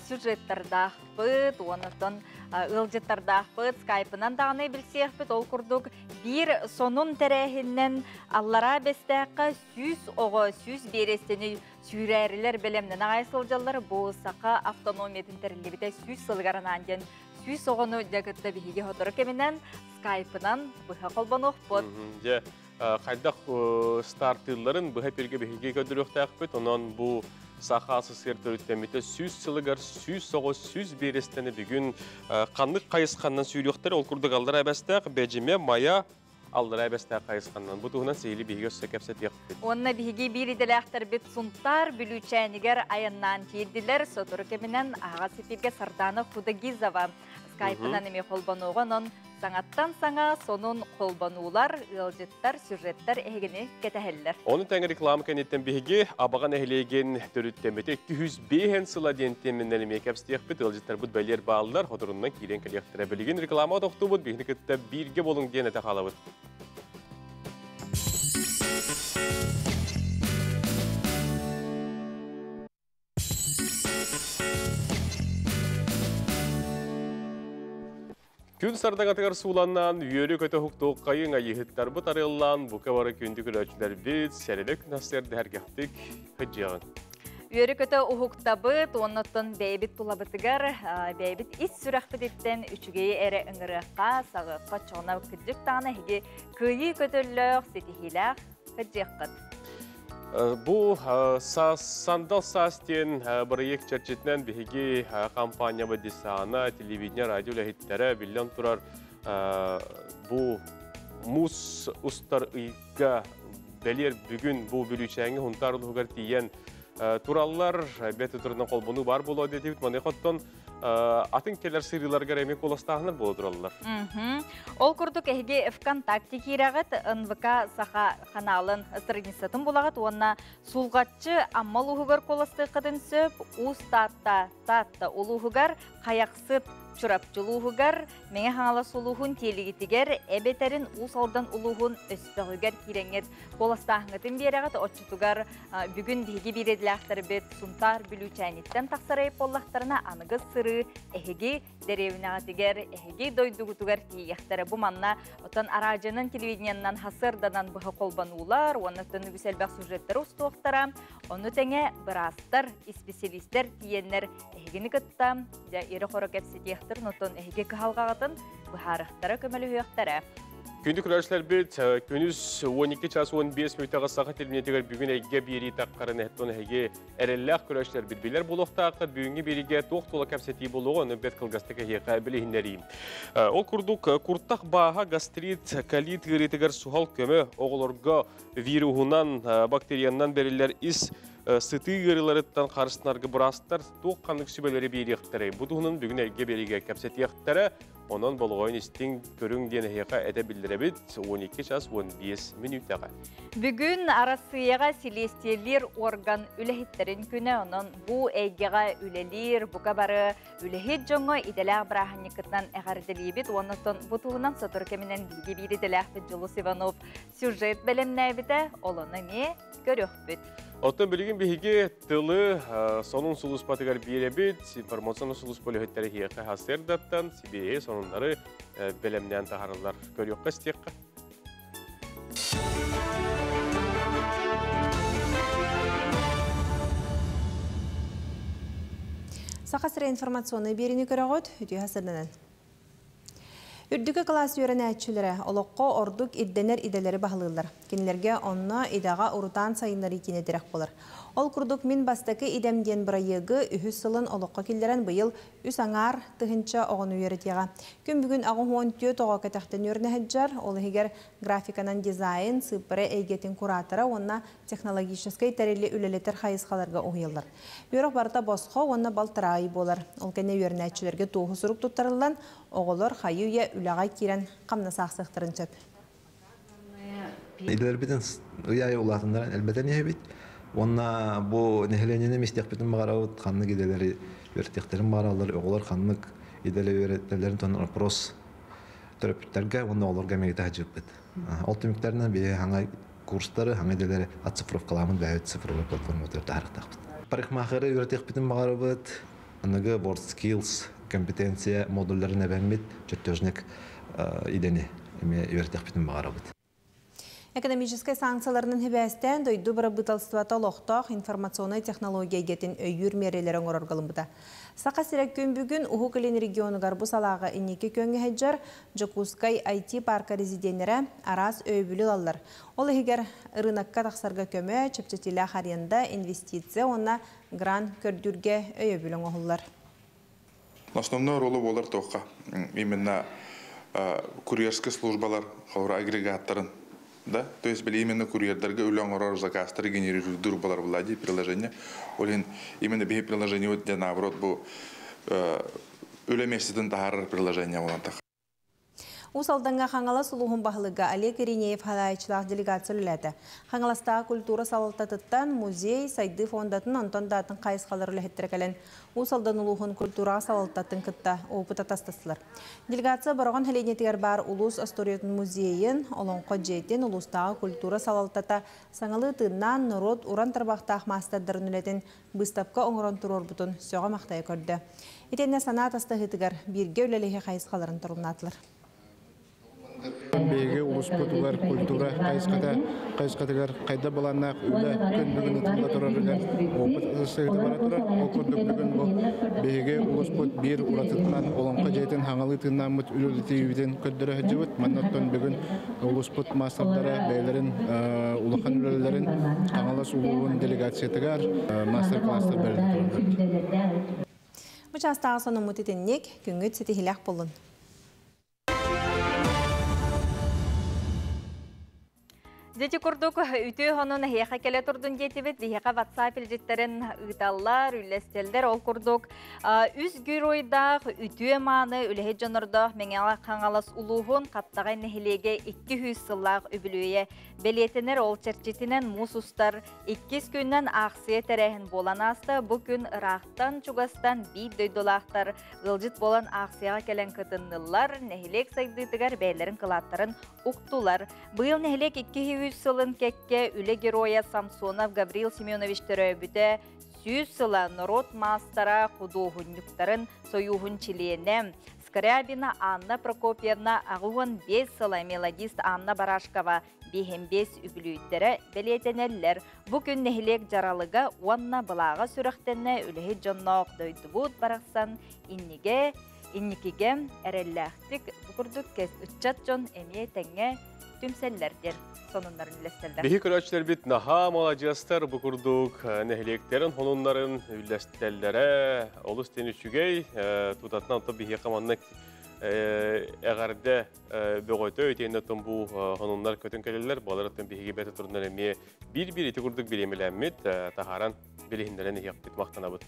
сюжеттардаахпыт, оннуттан ыалдьыттардаахпыт, скайпынан даҕаны билсиэхпит. Ол курдук биир сонун тэрээһиннэн Аллараа Бэстээххэ 100 оҕо 100 биэрэстэни сүүрээрилэр бэлэмнэн аҕай сылдьаллар. Бу Саха автономиятын тэриллибитэ 100 сылыгар анаан диэн 100 оҕону дьэ кытта биһиги сотору кэминэн скайпынан быһа холбонуохпут. Дьэ, хайдах стартыылларын быһа пиргэ биһиги көрдөрүөхтээхпит. Онон бу Саха СССР төрүттэммитэ 100 сылыгар 100 оҕо 100 биэрэстэни бүгүн ханнык хайысханнан сүүрүөхтэр, ол курдук Аллараа Бэстээх, Бэдьимэ, Майа, Аллараа Бэстээх хайысханнан. Бу туһунан сиһилии биһиги өссө кэпсэтиэхпит. Уонна биһиги биир идэлээхтэрбит Сунтаар Бүлүүчээнигэр айаннаан киирдилэр. Сотору кэминэн аһаҕас эфиргэ Сардана Худогизова скайпынан эмиэ холбонуоҕа. Онон саҥаттан саҥа сонун холбонуулар, ыалдьыттар, сюжеттар эһигини кэтэһэллэр. Ону тэҥэ реклама кэнниттэн биһиги Абаҕа нэһилиэгин төрүттэммитэ 205 сыла диэн тиэмэнэн эмиэ кэпсэтиэхпит. Ыалдьыттарбыт бэлиэр бааллар, соторунан киирэн кэлиэхтэрэ. Билигин реклама тохтуубут, биһини кытта бииргэ буолуҥ диэн этэ хаалабыт. Күн сардаҥатыгар сууланнаан, үөрү-көтө уһуктуоххайыҥ, айыыһыттарбыт арыаллаан, бука бары күндү көрөөччүлэрбит, сэрэнэ күн сарсыарда сэргэхтик сылдьыаҕыҥ. Үөрү-көтө уһуктабыт, уоннаттан бэйэбит тулабытыгар, бэйэбит ис сүрэхпититтэн үчүгэйи эрэ ыҥырыахха, саҕыахха, чоҕуна кырдьык даҕаны эһиги кыайыы көтөллөөх, ситиһиилээх сылдьыаххыт. Бу Сандал саас диэн бырайыак чэрчитинэн биһиги компаниябыт десана, телевидение, радио үлэһиттэрэ биллэн турар бу муус устар ыйга бэлиэр бүгүн бу Бүлүүчээҥҥи Һунтаар улууһугар тиийэн тураллар. Бэт турунан холбонуу баар буолуо диэтибит. Маныаха оттон атын кэлэр сырыыларгар эмиэ куоластааһыннар буола тураллар. Ол курдук эһиги ВКонтакте киирэҕит, НВК Саха ханаалын страницатын булаҕыт уонна Сулҕаччы Амма улууһугар куоластыаххытын сөп, Уус Таатта Таатта улууһугар, Хайахсыт Чурапчы улууһугар, Мэҥэ Хаҥалас улууһун Тиэлигитигэр, эбэтэрин Уус Алдан улууһун Өспөҕүгэр киирэҥҥит куоластааһыҥҥытын биэрэҕит. Оччотугар бүгүн биһиги биир идэлээхтэрбит Сунтаар Бүлүүчээниттэн тахсар буоллахтарына, аныгыс сырыы эһиги дэриэбинэҕитигэр, эһиги дойдугутугар тиийиэхтэрэ. Бу манна оттон араадьыйанан, телевидениеннан хасыарданан быһа холбонуулар, уонна үгүс элбэх сюжеттары устуохтара. Ону тэҥэ быраастар, исписэлиистэр тиийэннэр эһигини кытта дьэ ирэ-хоро кэпсэтиэхтэр, онтон эһиги кыһалҕаҕытын быһаарыахтара, көмөлөһүөхтэрэ. Күндү көрөөччүлэрбит, күнүс 12 час 15 мүнүүтэҕэ Саха телевидениетигэр бүгүн эйгэ биэрии таххарын эһэттон эһиги эрэллээх көрөөччүлэрбит билэр буолуохтааххыт. Бүгүҥҥү биэриигэ туох тула кэпсэтии буолуоҕа, ону бэрт кылгастык эһиэхэ билиһиннэриим. Ол курдук, куртах бааһа, гастрит, колит ыарыытыгар суһал көмө, оҕолорго вируһунан, бактериянан бэриллэр ис сытыы ыарыыларыттан харыстанарга быраастар туох ханнык сүбэлэри биэриэхтэрэй? Бу туһунан бүгүн эйгэ биэриигэ кэпсэтиэхтэрэ. Онон болҕойон истиҥ, көрүҥ диэн эһиэхэ этэ биллэрэбит 12 час 15 мүнүүтэҕэ. Бүгүн Арассыыйаҕа силиэстийэлиир орган үлэһиттэрин күнэ, онон бу эйгэҕэ үлэлиир бука бары үлэһит дьоҥҥо идэлээх бырааһынньыккытынан эҕэрдэлиибит. Уонна бу туһунан сотору кэминэн биһиги биир идэлээхпит Дьулус Иванов сюжет бэлэмнээбитэ, ол ону эмиэ көрүөхпүт. Оттон билигин биһиги тылы сонун сулууспатыгар биэрэбит, информационный сулууспа үлэһиттэрэ эһиэхэ сарсыардаттан сибиэһэй сонуннары бэлэмнээн таһаараллар. Көрүөххэ, истиэххэ. Саха сирэ информационнай биэриини көрөҕүт, үтүө сарсыарданан. Үрдүкү кылаас үөрэнээччилэрэ олоххо ордук ирдэнэр идэлэри баһылыыллар. Кинилэргэ онно идэҕэ урутаан сайыннарыы киинэ тирэх буолар. Ол курдук Мин бастакы идэм диэн бырайыагы үһүс сылын олоххо киллэрэн быйыл үс аҥаар тыһыынча оҕону үөрэтиэҕэ. Күн бүгүн 84 оҕо кэтэхтэн үөрэнэ сылдьар, ол иһигэр графиканан дизайн, сыыппара эйгэтин куратора уонна технологическай тэрили үлэлэтэр хайысхаларга уһуйаллар. Үөрэх барыта босхо уонна балтараа ый буолар. Ол кэннэ үөрэнээччилэргэ туоһу сурук туттарыллан, оҕолор хайы-үйэ үлэҕэ киирэн хамнас аахсыахтарын сөп. Идэлэрбитин ый аайы улаатыннаран элбэтэн иһэбит. Уонна бу нэһилиэнньэни истиэхпитин баҕарабыт, ханнык идэлэри үөрэтиэхтэрин баҕараллар, оҕолор ханнык идэли үөрэтэллэрин туһунан опрос төрөппүттэргэ уонна оҕолорго эмиэ ыытаһдьыппыт. Ол түмүктэринэн биһиги хаҥа курстары, хаҥа идэлэри оцифровкаламмыт бэйэбит цифровой платформатыгар таһаарыахтаахпыт. Парикмахеры үөрэтиэхпитин баҕарабыт. Аныгы WorldSkills компетенция модулларын эбэммит чертежник идэни эмиэ үөрэтиэхпитин баҕарабыт. Экономическай санкцияларынан сибээстээн дойду бырабыыталыстыбата олохтоох информационнай технология эйгэтин өйүүр миэрэлэри оҥорорго ылыммыта. Саха сирэ күн бүгүн Уһук Илин регионугар бу салааҕа инники күөҥҥэ сылдьар Дьокуускай IT-парка резиденнэрэ араас өйөбүлү ылаллар. Ол иһигэр ырыынакка тахсарга көмө, чэпчэтиилээх аренда, инвестиция уонна грант көрдүүргэ өйөбүл оҥоһуллар. Основной ролу буолар туохха именно курьерскай службалар холобура агрегаттарын да то есть били именно курьердарга үлэ оҥорор заказтары генерируйдуур буолар буолла приложение ол иһин именно биһи приложение вот наоборот бу үлэ миэстэтин таһаарар приложение буолан Уус Алдаҥҥа Хаҥалас улууһун баһылыга Олег Иринеев салайааччылаах делегация үлэлээтэ. Хаҥаластааҕы культура салалтатыттан музей, сайдыы фондатын, онтон да атын хайысхалар үлэһиттэрэ кэлэн Уус Алдан улууһун культураҕа салалтатын кытта опыт атастастылар. Делегация Бороҕон сэлиэнньэтигэр баар улуус остуоруйатын музейын, Олоҥхо дьиэтин, улуустааҕы культура салалтата саҥалыы тыыннаан норуот уран тарбахтаах маастардарын үлэтин быыстапка оҥорон туруорбутун сөҕө-махтайа көрдө. Итиэннэ санаа атастаһыытыгар бииргэ үлэлэһии хайысхаларын торумнаатылар. Биһиги улууспутугар культура хайысхата хайысхатыгар хайда былааннаах үлэ күн бүгүн ытылла турарыгар опыт ылсыыта бара турар. Ол курдук бүгүн бу биһиги улууспут биир уратытынан Олоҥхо дьиэтин хаҥалыы тыыннааммыт үлэлэтиибитин көрдөрө сылдьыбыт. Манна оттон бүгүн улууспут маастардара бэйэлэрин улахан үлэлэрин Хаҥалас улууһун делегациятыгар мастер-класстар бэриллэ тураллар. Бу чаастааҕы сонуммут итинник, күҥҥүт ситиһилээх буоллун. Дьэти курдук үтүө хонун эһиэхэ кэлэ турдун диэтибит. Биһиэхэ WhatsApp илдьиттэрин ыыталлар, үллэстэллэр. Ол курдук үс геройдаах үтүө мааны үлэһит дьонордоох Мэҥэҕэ Хаҥалас улууһун Хаптаҕай нэһилиэгэ 200 сыллаах үбүлүөйэ бэлиэтэнэр. Ол чэрчитинэн муус устар иккис күнүнэн аахсыйа тэрээһин буолан ааста. Бу күн ыраахтан, чугастан биир дойдулаахтар ыалдьыт буолан аахсыйаҕа кэлэн кытыннылар, нэһилиэк сайдыытыгар бэйэлэрин кылааттарын уктулар. Быйыл нэһилиэк 200 сылын кэккэ үлэ геройа Самсонов Гаврил Семенович төрөөбүтэ 100 сыла норуот маастара худуоһунньуктарын сойууһун чилиэнэ Скрябина Анна Прокопьевна 85 сыла мелодист Анна Барашкова биэһин үбүлүйдэрэ бэлиэтэнэллэр. Бу күн нэһилиэк дьаралыга уонна былааҕа сүрэхтэннэ үлэһит дьонноох дойдубут барахсан иннигэ инникигэ эрэллээхтик бу курдук ыччат дьон эмиэ тэҥҥэ түмсэллэр диэн сонуннарын үллэстэллэр. Биһи көрөөччүлэрбит наһаа маладьыастар бу курдук нэһилиэктэрин хонуннарын үллэстэллэрэ олус тен үчүгэй тутатынан то биһиэхэ маннык эҕэрдэ бөҕөтө итиэннэ оттон бу хонуннар көтөн кэлэллэр буоларыттан биһиги бэт турунар эмиэ биир-биир ити курдук бириэмэлэммит таһааран билиһиннэрэн иһиэхпит махтанабыт.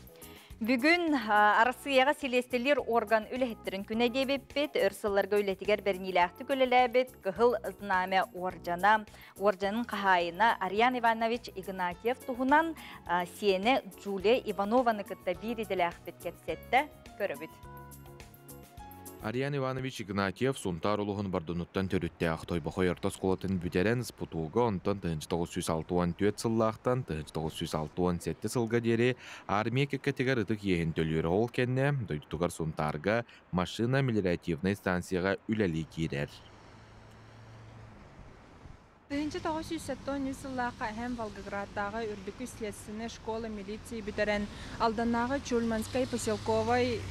Бүгүн Арассыыйаҕа силиэстэлиир орган үлэһиттэрин күнэ диэбиппит, өр сылларга үлэтигэр бэриниилээхтик үлэлээбит Кыһыл Знамя уордьана, уордьанын хаһаайына Ариан Иванович Игнатьев туһунан сиэнэ Джулия Иванованы кытта биир идэлээхпит кэпсэттэ, көрөбүт. Ариан Иванович Игнатьев Сунтаар улууһун Бордонуттан төрүттээх Тойбохой орто оскуолатын бүтэрэн СПТУ-га онтон 1964 сыллаахтан 1967 сылга диэри армия кэккэтигэр ытык иэһин төлүүр. Ол кэннэ дойдутугар Сунтаарга машина мелиоративнай станцияҕа үлэлии киирэр. 1973 сыллаахха эһэм Волгоградтааҕы үрдүкү следственнай школа милиции бүтэрэн, Алданнааҕы Чульманскай поселковай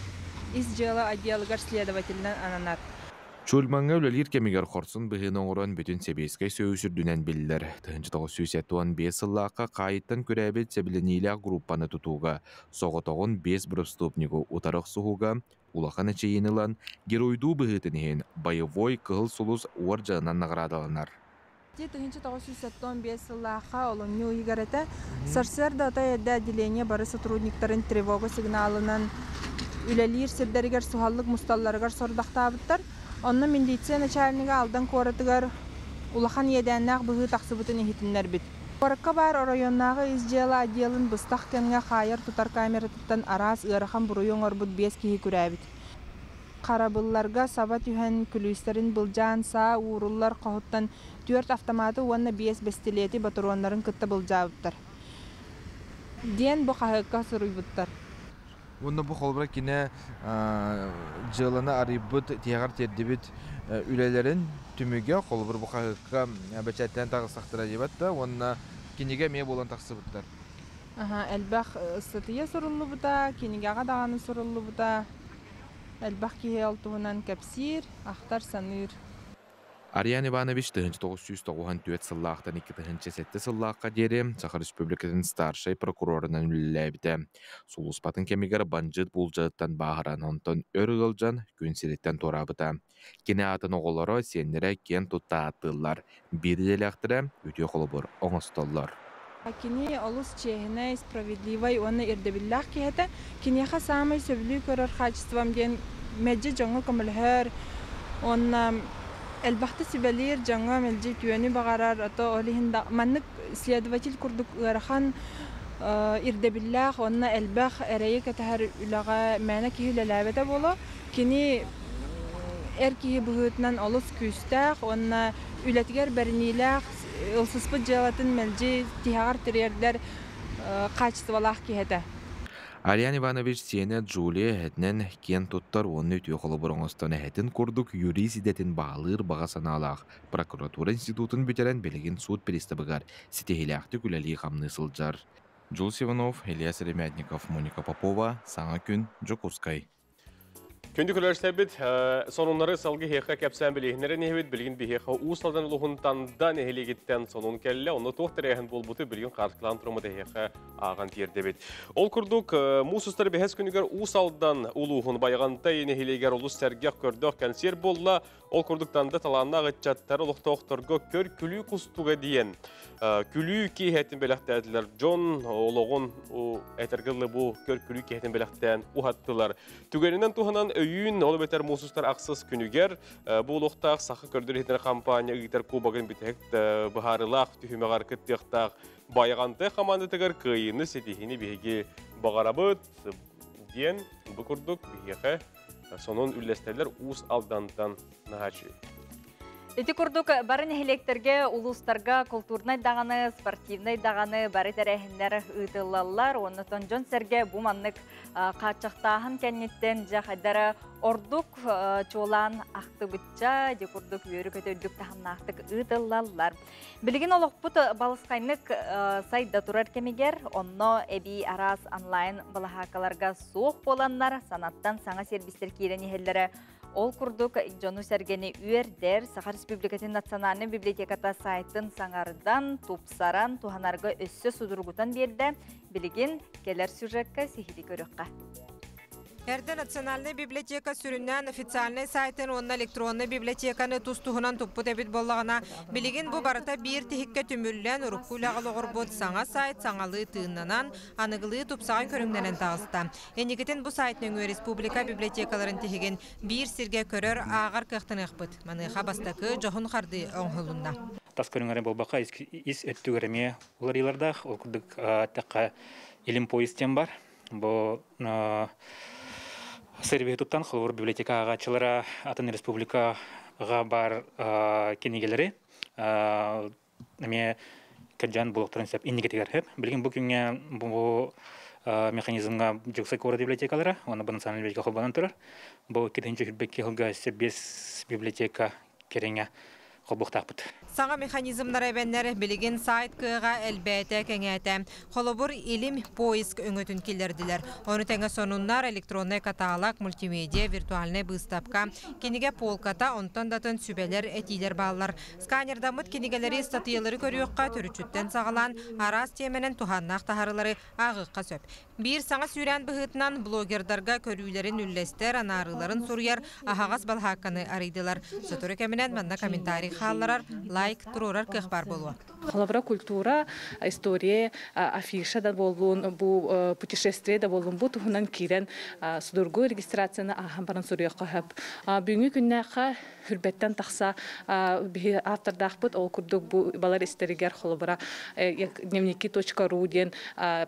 ис дьыала отделыгар следователинэн ананар. Чульмаҥҥа үлэлиир кэмигэр хорсун быһыыны оҥорон бүтүн Сэбиэскэй Сойуус үрдүнэн биллэр. 1975 сыллаахха хаайыттан күрээбит сэбилэниилээх группаны тутууга, соҕотоҕун биэс преступнигы утары охсуһууга улахан эчэйиини ылан, геройдуу быһыытын иһин Боевой Кыһыл Сулус уордьанынан наҕараадаланар. 1975 сыллаахха олунньу ыйыгар этэ. Сарсыарда отой эрдэ отделение бары сотрудниктарын тревога сигналынан үлэлиир сирдэригэр суһаллык мусталларыгар сорудахтаабыттар. Онно милиция начальнига Алдан куоратыгар улахан иэдээннээх быһыы тахсыбытын иһитиннэрбит. Куоракка баар оройуоннааҕы ис дьыала отделын быстах кэмҥэ хаайар-тутар камератыттан араас ыарахан буруйу оҥорбут биэс киһи күрээбит. Харабылларга саба түһэн, күлүүстэрин былдьаан саа ууруллар хоһуттан түөрт автоматы уонна биэс бэстилиэти ботуруоннарын кытта былдьаабыттар диэн бу хаһыакка суруйбуттар. Уонна бу холобура кини дьыаланы арыйбыт, тиһэҕэр тиэрдибит үлэлэрин түмүгэ холобур бу хаһыакка бэчээттэнэн таҕыстахтара диэбэт да уонна кинигэ эмиэ буолан тахсыбыттар. Элбэх ыстатыйа суруллубута, кинигэҕэ даҕаны суруллубута. Элбэх киһи ол туһунан кэпсиир, ахтар-саныыр. Ариан Иванович 1994 сыллаахтан 2007 сыллаахха диэри Саха Республикатын старшай прокурорунан үлэлээбитэ. Сулууспатын кэмигэр бандьыыт буулдьатыттан бааһыран, онтон өр ыалдьан күн сириттэн туораабыта. Кини аатын оҕолоро, сиэннэрэ киэн тутта ааттыыллар, биир идэлээхтэрэ үтүө холобур оҥостоллор. Кини олус чиэһинэй, справедливай уонна ирдэбиллээх киһи этэ. Киниэхэ саамай сөбүлүү көрөр хаачыстыбам диэн мэлдьи дьоҥҥо көмөлөһөр уонна элбэхтэ сүбэлиир, дьоҥҥо мэлдьи үтүөнү баҕарар, ото ол иһин да маннык следователь курдук ыарахан ирдэбиллээх уонна элбэх эрэйи кэтэһэр үлэҕэ мээнэ киһи үлэлээбэтэ буолуо. Кини эр киһи быһыытынан олус күүстээх уонна үлэтигэр бэриниилээх, ылсыспыт дьыалатын мэлдьи тиһэҕэр тириэрдэр хаачыстыбалаах киһи этэ. Ариан Иванович сиэнэ Джулия эһэтинэн киэн туттар уонна үтүө холобур оҥостон эһэтин курдук юрист идэтин баһылыыр баҕа санаалаах прокуратура институтун бүтэрэн билигин суут пристабыгар ситиһиилээхтик үлэлии-хамныы сылдьар. Джулс Иванов, Илья Сыромятников, Моника Попова, Саҥа күн, Дьокуускай. Күндү көрөөччүлэрбит, сонуннары салгы иһиэхэ кэпсээн билиһиннэрэн иһэбит. Билигин биһиэхэ Уус Алдан улууһунтан да нэһилиэгиттэн сонун кэллэ. Онно туох тэрээһин буолбуту билигин хаартылаан туруммут эһиэхэ ааҕан тиэрдэбит. Ол курдук, муус устар бэһэс күнүгэр Уус Алдан улууһун Байаҕантай нэһилиэгэр олус сэргэх көрдөөх кэнсиэр буолла. Ол курдук Танда талааннаах ыччаттар олохтоохторго көр күлүү кустуга диэн күлүү киэһэтин бэлэхтээтилэр. Дьон олоҕун этэргэ дылы бу көр күлүү киэһэтин бэлэхтээн уһаттылар. Түгэнинэн туһанан өйүүн ол эбэтэр муус устар ахсыс күнүгэр бу олохтоох саха көрдөр иһитинэр компания ыытар кубогын бүтэһик быһаарыылаах түһүмэҕэр кыттыахтаах Байаҕантай хамаандатыгар кыайыыны ситиһиини биһиги баҕарабыт диэн бу курдук биһиэхэ Сонун үллэстэллэр Уус Алдантан наһааччы. Ити курдук бары нэһилиэктэргэ, улуустарга култуурнай даҕаны, спортивнай даҕаны бары тэрээһиннэр ыытыллаллар. Оннотон дьон-сэргэ бу маннык хааччахтааһын кэнниттэн дьэ хайдара ордук чуолаан ахтыбычча, дьэ курдук үөрү-көтө үрдүк таһымнаахтык ыытыллаллар. Билигин олохпут балысхайнык сайда турар кэмигэр, онно эбии араас онлайн балаһааккаларга суох буоланнар, санаттан саҥа сервистэр киирэн иһэллэрэ ол курдук дьону-сэргэни үөрдэр Саха Республикатын Национальнай библиотеката сайтын саҥардан, тупсаран, туһанарга өссө судургутан биэрдэ. Билигин кэлэр сюжекка сиһилии көрүөххэ. Эрдэ Национальнай библиотека сүрүннээн официальнай сайтын уонна электроннай библиотеканы тус-туһунан туппут эбит буоллаҕына, билигин бу барыта биир тиһиккэ түмүллэн, урукку үлэҕэ олоҕурбут саҥа сайт саҥалыы тыыннанан, аныгылыы тупсаҕай көрүҥнэнэн таҕыста. Инникитин бу сайт нөҥүө республика библиотекаларын тиһигин биир сиргэ көрөр, ааҕар кыахтаныахпыт. Маныаха бастакы дьоһун хардыы оҥоһулунна. Тас көрүҥэр буолбакка, ис өттүгэр эмиэ уларыйыылардаах. Ол курдук, эттэххэ, Илим поезд диэн бар. Бу сервиһи туттан холобур библиотека ааҕааччылара атын республикаҕа баар кинигэлэри эмиэ кырдьан булуохтарын сөп инникитигэр сөп. Билигин бу күҥҥэ бу механизмҥа Дьокуускай куорат библиотекалара уонна бу национальный библиотека холбонон турар. Бу 2022 сылга 5 библиотека кэриҥэ холбуохтаахпыт. Саҥа механизмнары эбэннэр, билигин сайт кыаҕа элбээтэ, кэҥээтэ. Холобур, илим поиск өҥөтүн киллэрдилэр. Ону тэҥэ сонуннар, электроннай каталог, мультимедиа, виртуальнай быыстапка, кинигэ полката, онтон да атын сүбэлэр, этиилэр бааллар. Сканердаммыт кинигэлэри, ыстатыйалары көрүөххэ, төрүччүттэн саҕалаан араас тиэмэнэн туһааннаах таһаарыылары ааҕыахха сөп. Биир саҥа сүүрээн быһыытынан блогердарга көрүүлэрин үллэстэр, анаарыыларын суруйар аһаҕас балаһаакканы арыйдылар. Сотору кэминэн манна комментарий хаалларар, лайк туруорар кыах баар буолуо. Холобура, культура, история, афиша да буоллун, бу путешествие да буоллун, бу туһунан киирэн судургу регистрацияны ааһан баран суруйуохха сөп. Бүгүҥҥү күннээххэ Хүрбэттэн тахса биһи автордаахпыт, ол курдук бу балар истэригэр холобура дневники.ру диэн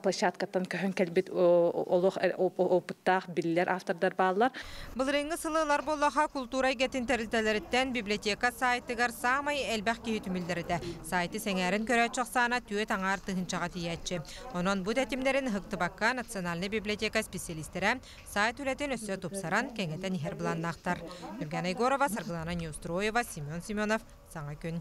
площадкаттан көһөн кэлбит олох опыттаах биллэр автордар бааллар. Былырыыҥҥы сылы ылар буоллаха култуура эйгэтин тэрилтэлэриттэн библиотека сайтыгар саамай элбэх киһи түмүллэр этэ. Сайты сэҥээрэн көрөөччү ахсаана 4,5 тыһыынчаҕа тиийээччи. Онон бу тэтимнэрин ыһыктыбакка Национальнай библиотека специалистэрэ Сайт үлэтин өссө тупсаран, кэҥэтэн иһэр былааннаахтар. Нюргана Егорова, Саргылана Неустроева, Семен Семенов. Саҥа күн.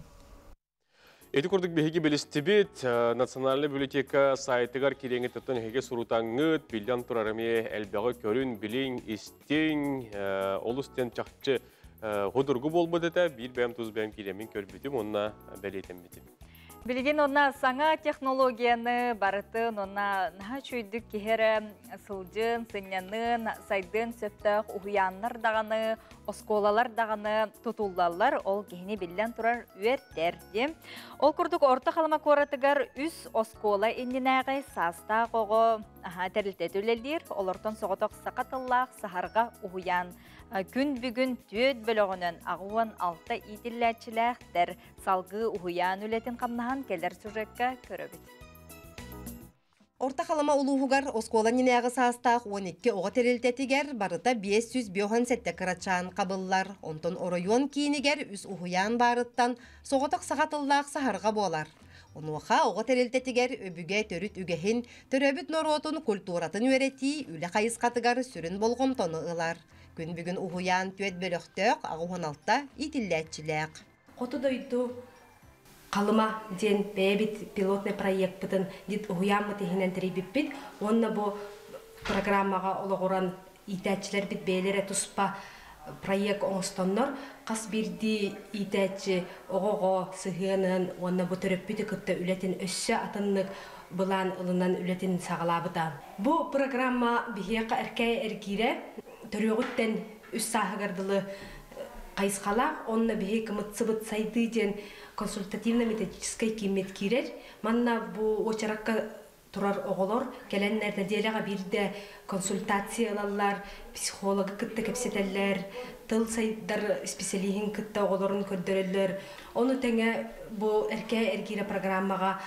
Ити курдук биһиги билистибит Национальный библиотека сайтыгар кириэҥиттэн эһиги сурутаҥҥыт, биллэн турар эмиэ элбэҕи көрүн, билиҥ, истиҥ, олус диэн чахчы худургу буолбут этэ. Биир бэйэм тус бэйэм киирэммин көрбүтүм уонна бэлиэтэммитим. Билигин онно саҥа технологияны барытын онно наһаа үчүгэйдик киһи эрэ сылдьын, сынньанын, сайдыан сөптөөх уһуйааннар даҕаны, оскуолалар даҕаны тутуллаллар. Ол киһини биллэн турар үөрдэр диэн. Ол курдук Орто Халыма куоратыгар үс оскуола иннинээҕи саастаах оҕо тэрилтэтэ үлэлиир. Олортон соҕотох саха тыллаах саһарҕа уһуйаан күн бүгүн түөрт бөлөҕүнэн 86 иитиллээччилээхтэр. Салгыы уһуйаан үлэтин хамнаһан кэлэр сюжекка көрөбүт. Орто Халыма улууһугар оскуола иннинээҕи саастаах 12 оҕо тэрилтэтигэр барыта 557 кырачаан хабыллар. Онтон оройуон киинигэр үс уһуйаан баарыттан соҕотох саха тыллаах саһарҕа буолар. Онуоха оҕо тэрилтэтигэр өбүгэ төрүт үгэһин, төрөөбүт норуотун культуратын үөрэтии үлэ хайысхатыгар сүрүн болҕомтону ылар. Күн бүгүн уһуйаан түөрт бөлөхтөөх, 86 иитиллээччилээх. Хоту дойду Халыма диэн бэйэбит пилотный проекпытын дит уһуйааммыт иһинэн тэрийбиппит уонна бу программаҕа олоҕуран иитээччилэрбит бэйэлэрэ туспа проект оҥостоннор хас биирдии иитээччи оҕоҕо сыһыанын уонна бу төрөппүтү кытта үлэтин өссө атыннык былаан ылынан үлэтин саҕалаабыта. Бу программа биһиэхэ эркээйи эргиирэ төрүөҕүттэн үс сааһыгар дылы хайысхалаах уонна биһи кымытсыбыт сайдыы диэн консультативно-методическай кииммит киирэр. Манна бу уочаракка турар оҕолор кэлэннэр нэдиэлэҕэ биирдэ консультация ылаллар, психологы кытта кэпсэтэллэр, тыл сайдар исписэлииһин кытта оҕолорун көрдөрөллөр. Ону тэҥэ бу Эркээ эргиирэ программаҕа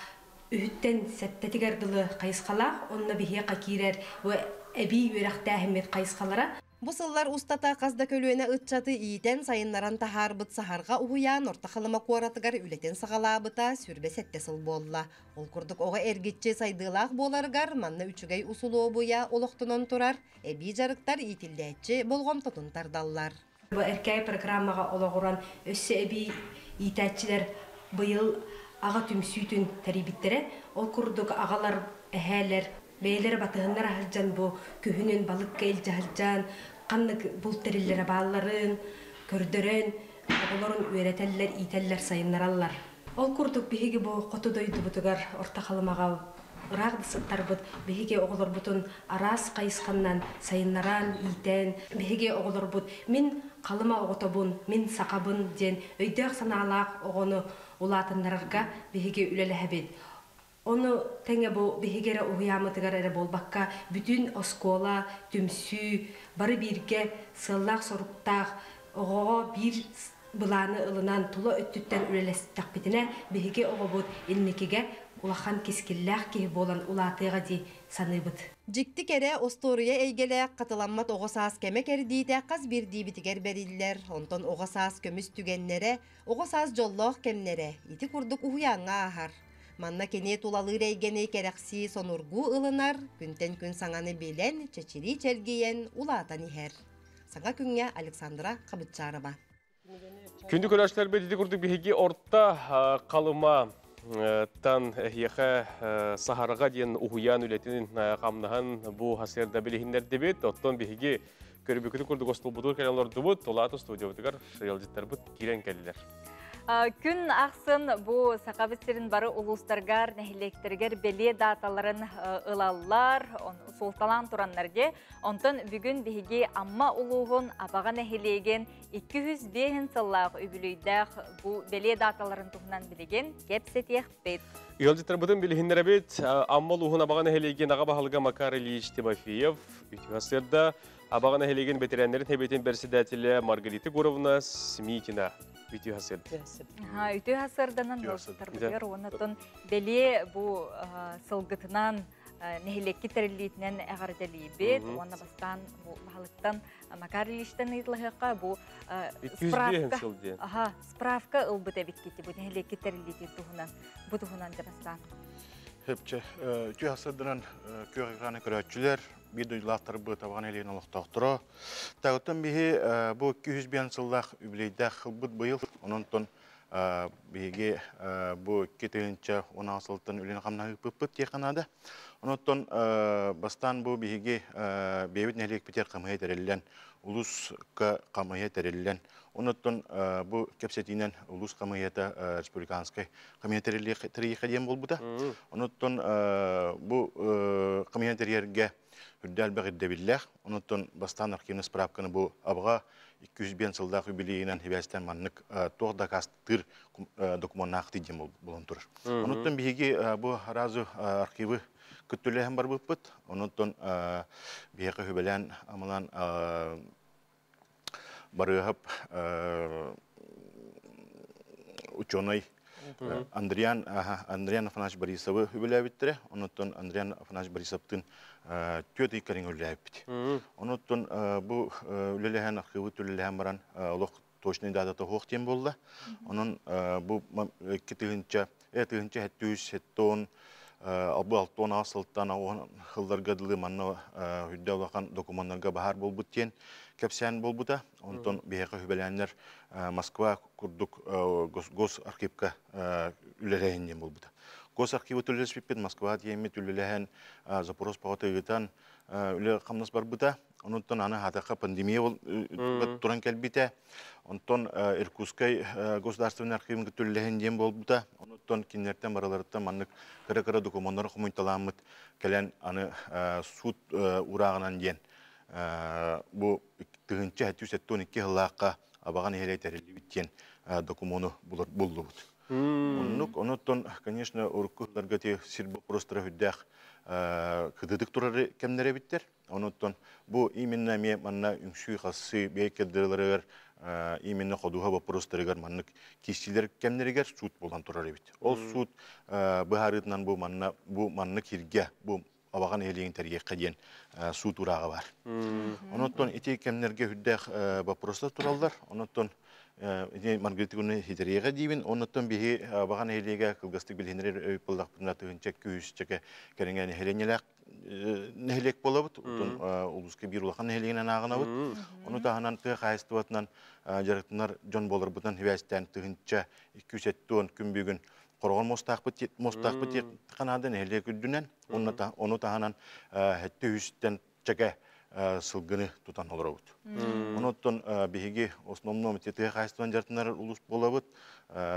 үһүттэн сэттэтигэр дылы хайысхалаах, онно биһиэхэ киирэр бу эбии үөрэхтээһиммит хайысхалара. Бу сыллар устата хас да көлүөнэ ыччаты иитэн, сайыннаран таһаарбыт Саһарҕа уһуйаан Орто Халыма куоратыгар үлэтин саҕалаабыта 27 сыл буолла. Ол курдук оҕо эргиччи сайдыылаах буоларыгар манна үчүгэй усулуобуйа олохтонон турар, эбии дьарыктар иитиллээччи болҕомтотун тардаллар. Бу Эркээйи программаҕа олоҕуран өссө эбии иитээччилэр быйыл аҕа түмсүүтүн тэрийбиттэрэ. Ол курдук аҕалар, эһээлэр бэйэлэрэ батыһыннара сылдьан бу күһүнүн балыкка илдьэ сылдьан ханнык булт тэриллэрэ баалларын көрдөрөн оҕолорун үөрэтэллэр, иитэллэр, сайыннараллар. Ол курдук биһиги бу хоту дойдубутугар Орто Халымаҕа ыраах да сыттарбыт биһиги оҕолорбутун араас хайысханнан сайыннаран, иитэн, биһиги оҕолорбут мин Халыма оҕотобун, мин сахабын диэн өйдөөх-санаалаах оҕону улаатыннарарга биһиги үлэлэһэбит. Ону тэҥэ бу биһиги эрэ уһуйааммытыгар эрэ буолбакка, бүтүн оскуола, түмсүү бары бииргэ сыаллаах-соруктаах оҕоҕо биир былааны ылынан тула өттүттэн үлэлэстэхпитинэ, биһиги оҕобут инникигэ улахан кэскиллээх киһи буолан улаатыаҕа дии саныыбыт. Дьикти кэрэ остуоруйа эйгэлээх хатыламмат оҕо саас кэмэ кэрдиитэ хас биирдиибитигэр бэриллэр. Онтон оҕо саас көмүс түгэннэрэ, оҕо саас дьоллоох кэмнэрэ ити курдук уһуйааҥҥа ааһар. Манна кини тулалыыр эйгэни кэрэхсии сонургуу ылынар, күнтэн күн саҥаны билэн, чэчирии чэлгийэн, улаатан иһэр. Саҥа күҥҥэ Александра Хабытчарова. Күндү көрөөччүлэрбит, ити курдук биһиги Орто Халыма тан эһиэхэ Саһарҕа диэн уһуйаан үлэтин хамнаһын бу сарсыарда билиһиннэрдибит. Оттон биһиги көрбүкүтүн курдук остуолбутугар кэлэн олордубут. Тулааты студиябытыгар ыалдьыттарбыт киирэн кэллилэр. Күн ахсын бу Сахабыт сирин бары улуустаргар, нэһилиэктэригэр бэлиэ даталарын ылаллар, суолталаан тураннар де. Онтон бүгүн биһиги Амма улууһун Абаҕа нэһилиэгин 205 сыллаах үбүлүйдээх бу бэлиэ даталарын туһунан билигин кэпсэтиэхпит. Ыалдьыттарбытын билиһиннэрэбит. Амма улууһун Абаҕа нэһилиэгин аҕа баһылыга Макар Ильич Тимофеев, үтүө сырда Абаҕа нэһилиэгин бэтэрээннэрин сэбиэтин бэрэссэдээтэлэ Маргарита Егоровна Смитина. Үтүө сырда. Үтүө сырданан ыалдьыттарбытыгар уонна бэлиэ бу сылгытынан нэһилиэкки тэриллиитинэн эҕэрдэлиибит уонна бастаан бу баһылыктан Макар Ильичтэн ыйыталаһыахха бу справка аха справка ылбыт эбиккити бу нэһилиэкки тэриллиитин туһунан бу туһунан дьэ бастаан Хөпчө үтүө сырдынан күөх экраны көрөөччүлэр биир дойдулаахтарбыт Абаҕа нэһилиэгин олохтоохторо. Тагыттан биһи бу 205 сыллаах үбүлүөйдээх ылбыт быйыл. Онон биһиги бу 2016 сылтан үлэни хамнаһыыппыт диэххэ наада. Онон бастаан бу биһиги бэйэбит нэһилиэкпитигэр хамыһа тэриллэн, улууска хамыһа тэриллэн, онон бу кэпсэтиинэн улуус хамыһыйата республиканскай хамыһа тэрийиэхэ диэн буолбута. Онон бу хамыһа тэрийэргэ үрдэ элбэх ирдэбиллээх. Онон бастаан архивный справканы бу Абаҕа 205 сылдаах юбилейынан хибээстэн маннык туох дакаастыыр докумуоннаах диэн буолан турар. Онон биһиги бу разу архивы күттүлэһэн барбыппыт. Онон биһиэхэ хүбэлээн амалан барыһап ученый Андриан Андриан Афанасьевич Борисовы үбүлээбиттэрэ. Онуттан Андриан Афанасьевич Борисовтын түөрт ый кэриҥэ үлэлээбиппит. Онуттан бу үлэлэһэн архивы үлэлэһэн баран олох точный датата суох диэн буолла. Онон бу 2000 1770 бу 68 сылтан хылларга дылы манна үрдэ улахан докумуоннарга баһаар буолбут диэн кэпсээн буолбута. Онтон биһиэхэ үбэлээннэр Москва курдук госархивка үлэлэһин диэн буолбута. Госархивы үлэлэспиппит Москва тиэммит үлэлэһэн запрос бөҕөтө ыытан үлэ хамнас барбыта. Онуттан аны хатахха пандемия туран кэлбитэ. Онтон Иркутскай государственный архивын үлэлэһин диэн буолбута. Онуттан кинилэртэн барыларыттан маннык кыра-кыра докумуоннары хомуйталааммыт кэлэн аны суут урааҕынан диэн бу 1772 сыллаахха Абаҕа нэһилиэк тэриллибит диэн докумуону буллубут. Оннук, онуттан, конечно, урукку сылларга ти сир боппуруостара үрдээх кыдыдык турары кэмнэр эбиттэр. Онуттан бу именно эмиэ манна үҥсүү-хасыы бэйкэрдилэригэр именно ходуһа боппуруостарыгар маннык киирсиилэр кэмнэригэр суут буолан турар эбит. Ол суут быһаарыытынан бу манна бу маннык сиргэ бу Абаҕа нэһилиэгин тэрийиэххэ диэн суут урааҕа бар. Онуттан ити кэмнэргэ үрдээх боппуруостар тураллар. Онуттан ити Маргарита Егоровна хитэриэҕэ диибин. Онуттан биһи Абаҕа нэһилиэгэ кылгастык билиһиннэрэр өй буоллахпытына тыһыынча күүс-чэкэ кэриҥэ нэһилиэнньэлээх нэһилиэк буолабыт. Оттон улууска биир улахан нэһилиэгинэн ааҕынабыт. Ону таһынан тыа хаһаайыстыбатынан дьарыктанар дьон буоларбытынан сибээстээн 1270 күн бүгүн Хороҕор муостаахпыт муостаахпыт ханаада нэһилиэк үрдүнэн ону таһынан хэттэ үстэн чэкэ сылгыны тутан олоробут. Онуттан биһиги основном тыа хаһаайыстыбанан дьарыктанар улуус буолабыт.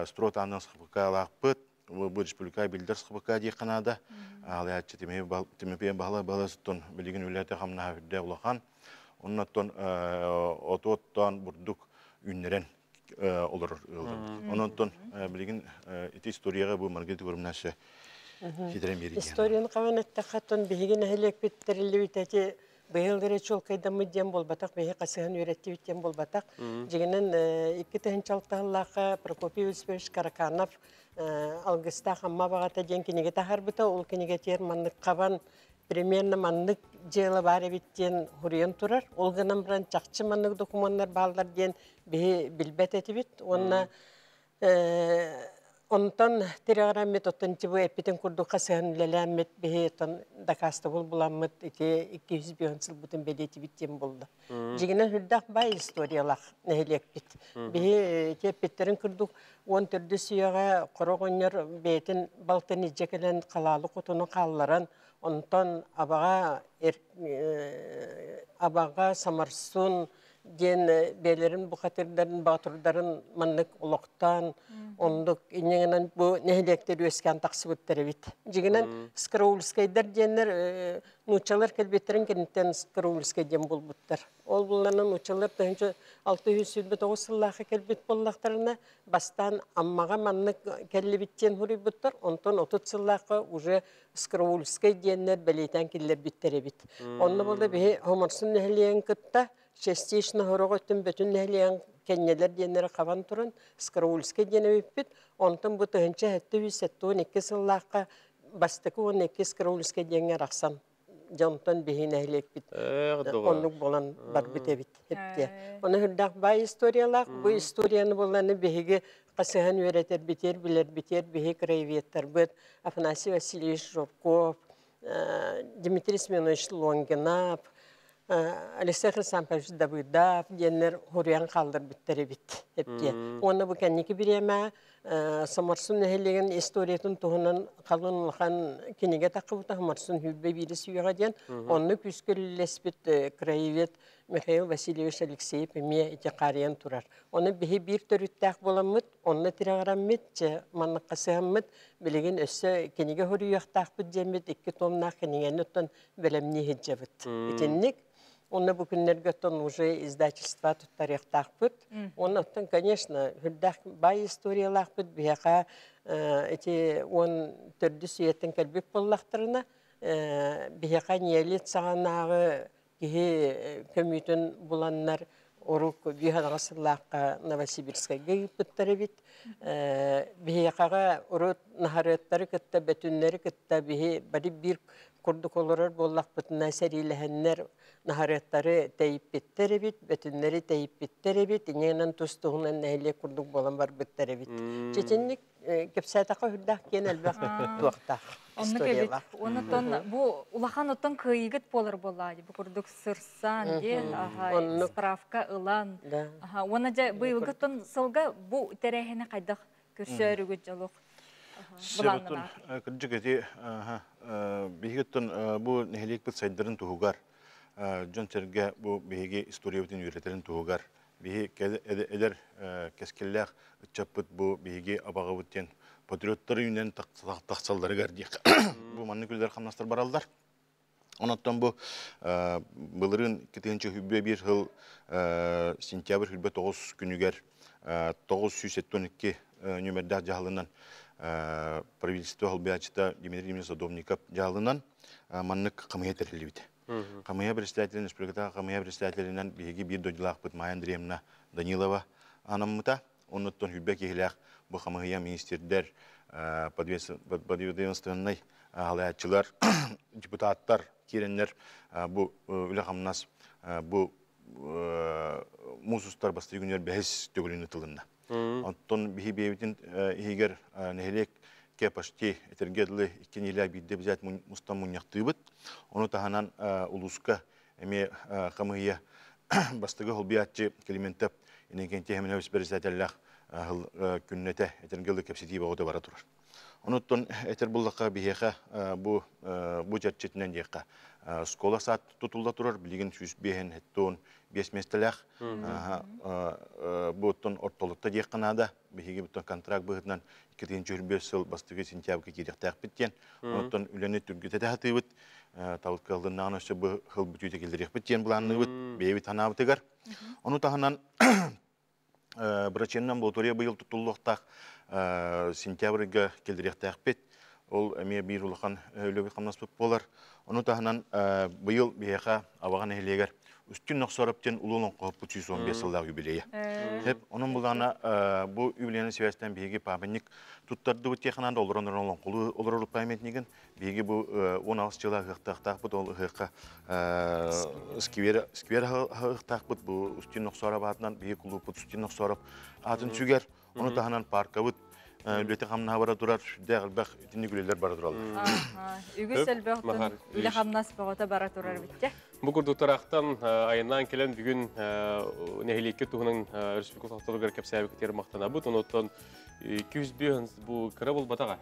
Строй тааннан СХПК-лаахпыт. Бу республика билдер СХПК диэххэ наада. Алаяччы Тимофей Баһылай Баһылай билигин үлэтэ хамнаһа үрдэ улахан. Оннуттан оту оттоон бурдук үүннэрэн олорор ыалларбыт. Онон билигин ити историяҕа бу Маргарита Егоровна өссө киирэн биэрии. Историяны хабан эттэххэ, биһиги нэһилиэкпит тэриллибит эти быйыл эрэ чуолкайдаммыт диэн буолбатах, биһи хасыһан үөрэттибит диэн буолбатах. Дьигинэн 2006 сыллаахха Прокопий Васильевич Караканов Алгыстаах Амма баҕата диэн кинигэ таһаарбыта. Ол кинигэтигэр маннык хабан примерно маннык дьыала баар эбит диэн хуруйан турар. Ол гынан баран чахчы маннык докумуоннар бааллар диэн биһи билбэт этибит. Уонна Онтон тирэҕирэммит, оттон ити бу эппитин курдук хасыһан үлэлээммит, биһи оттон дакаастабыл буламмыт ити 205 сылбытын бэлиэтибит диэн буолла. Дьиҥинэн сүрдээх баай историялаах нэһилиэкпит. Биһи ити эппиттэрин курдук 14 үйэҕэ Хоро оҕонньор бэйэтин балтын илдьэ кэлэн халаалы хотону хаалларан, онтон Абаҕа Абаҕа Самарсун диэн бэйэлэрин бухатырдарын, боотурдарын маннык олохтоон, оннук инньэ бу нэһилиэктэр үөскээн тахсыбыттар эбит. Дьиҥинэн Скроульскайдар диэннэр нууччалар кэлбиттэрин кэнниттэн Скроульскай диэн булбуттар. Ол булларынан нууччалар 1629 сыллаахха кэлбит буоллахтарына, бастаан Аммаҕа маннык кэллибит диэн суруйбуттар, онтон 30 сыллаахха уже Скроульскай диэннэр бэлиэтээн киллэрбиттэр эбит. Онно буолла биһи Хоморсун нэһилиэгин кытта частично сорох өттүн бөтүн нэһилиэгин кэнньэлэр диэннэри хабан туран Скроульскай диэн эбиппит. Онтон бу 1772 сыллаахха бастакы уонна иккис Скроульскай диэҥҥэ арахсан дьонтон биһи нэһилиэкпит оннук буолан барбыт эбит эптиэ. Оны үрдэх баай историялаах. Бу историяны буланы биһиги хасыһан үөрэтэрбитиэр, билэрбитиэр биһи краеведтарбыт Афанасий Васильевич Журков, Дмитрий Семенович Лонгинов, Алексей Хрисанфович Давыдов диэннэр хуруйан хаалларбыттар эбит эптиэ. Уонна бу кэнники бириэмэ Соморсун нэһилиэгин историятын туһунан халын улахан кинигэ таххыбыта Соморсун хүрбэ биирис үйэҕэ диэн. Онно күүскэ үлэлэспит краевед Михаил Васильевич Алексеев эмиэ ити хаарыйан турар. Ону биһи биир төрүттээх буоламмыт, онно тирэҕираммыт, чэ манныкка сыһаммыт, билигин өссө кинигэ хоруйуохтаахпыт диэммит икки томнаах кинигэни оттон бэлэмнии сылдьабыт. Итинник Онно бу күннэргэ оттон уже издательство туттарыахтаахпыт. Уонна оттон, конечно, үрдээх баай историялаахпыт биһиэхэ ити уон төрдүс үйэттэн кэлбит буоллахтарына, биһиэхэ неолит саҕанааҕы киһи көмүүтүн буланнар урук биһанаҕа сыллаахха Новосибирскайга ыыппыттар эбит. Биһиэхэҕэ урут наһарыаттары кытта, бөтүннэри кытта биһи бары биир курдук олорор буоллахпытына сэриилэһэннэр наһарыаттары тэйиппиттэр эбит, бөтүннэри тэйиппиттэр эбит, инньэ тус-туһунан нэһилиэк курдук буолан барбыттар эбит. Чеченник кэпсээтэххэ үрдээх киэн элбэх туохтаах историялаах. Оннуттан бу улахан оттон кыайыгыт буолар буоллаа бу курдук сырсан ди справка ылан. Уонна дьэ быйылгыттан сылга бу тэрээһини хайдах көрсөөрүгүт дьолук Себетун кырдьык эти биһигиттэн бу нэһилиэкпит сайдарын туһугар дьон-сэргэ бу биһиги историябытын үөрэтэрин туһугар биһи эдэр кэскиллээх ыччаппыт бу биһиги абаҕабыт диэн патриоттары үүнэн тахсалларыгар диэх бу маннык үлэлэр хамнастар бараллар. Онон бу былырыын 2021 сыл сентябрь 29 күнүгэр 972 нүмердээх дьаһалынан правительство холбуйааччыта Дмитрий Дмитриевич Садовников дьаһалынан маннык хамыйа тэриллибит. Хамыйа председателин, республикатааҕы хамыйа председателинэн биһиги биир дойдулаахпыт Майя Андреевна Данилова анаммыта. Оннуттан хүлбэ киһилээх бу хамыһыйа министрдэр, подведомственнай халаяччылар, депутаттар киирэннэр бу үлэ-хамнас бу муус устар бастакы күнүгэр бэһис төгүлүн ытылынна. Оттон биһи бэйэбитин иһигэр нэһилиэккэ почти этэргэ дылы икки нэһилиэк биирдэ бизэт мустан мунньахтыыбыт. Ону таһынан улууска эмиэ хамыһыйа бастакы холбуйааччы Климентов Иннокентий Семенович председателлээх күннэтэ этэргэ дылы кэпсэтии бөҕөтө бара турар. Онуттан этэр буллахха биһиэхэ бу бу чэрчитинэн диэххэ школа сад тутулла турар билигин 105 75 миэстэлээх бу оттон ортолукта диэххэ наада биһиги буттан контракт быһыытынан 2025 сыл бастакы сентябрьга киириэхтээхпит диэн онуттан үлэни түргэтэтэ сатыыбыт талкаллыннаҕына өссө бу сыл бүтүүтэ киллэриэхпит диэн былаанныыбыт бэйэбит санаабытыгар ону таһынан Бырачыаннан амбулатория быйыл туттуллуохтаах сентябрьга киллэриэхтээхпит. Ол эмиэ биир улахан үлэбит хамнаспыт буолар. Ону таһынан быйыл биһиэхэ Абаҕа нэһилиэгэр Үстүн Нохсоров диэн улуу олоҥхоһуппут 115 сыллаах юбилейа. Хеп, онон булаана бу юбилейны связьтан биһиги памятник туттардыбыт теханан олорон олоҥхолуу олорор памятнигын Биһиги бу 16 жыла ыһыахтаахпыт, ол ыһыахха сквер сквер ыһыахтаахпыт бу Устин Нохсоров аатынан биһиги кулууппут Устин Нохсоров аатын сүгэр. Ону таһынан паркабыт Үлэти хамнаһа бара турар, сүрдээх элбэх итинник үлэлэр бара тураллар. Үгүс элбэх үлэ хамнас бөҕөтө бара турар битте. Бу курдук тарахтан айаннаан кэлэн бүгүн нэһилиэккэ туһунан республика тохторугар кэпсээбиккитигэр махтанабыт. Онуттан 205 бу кыра булбатаҕа.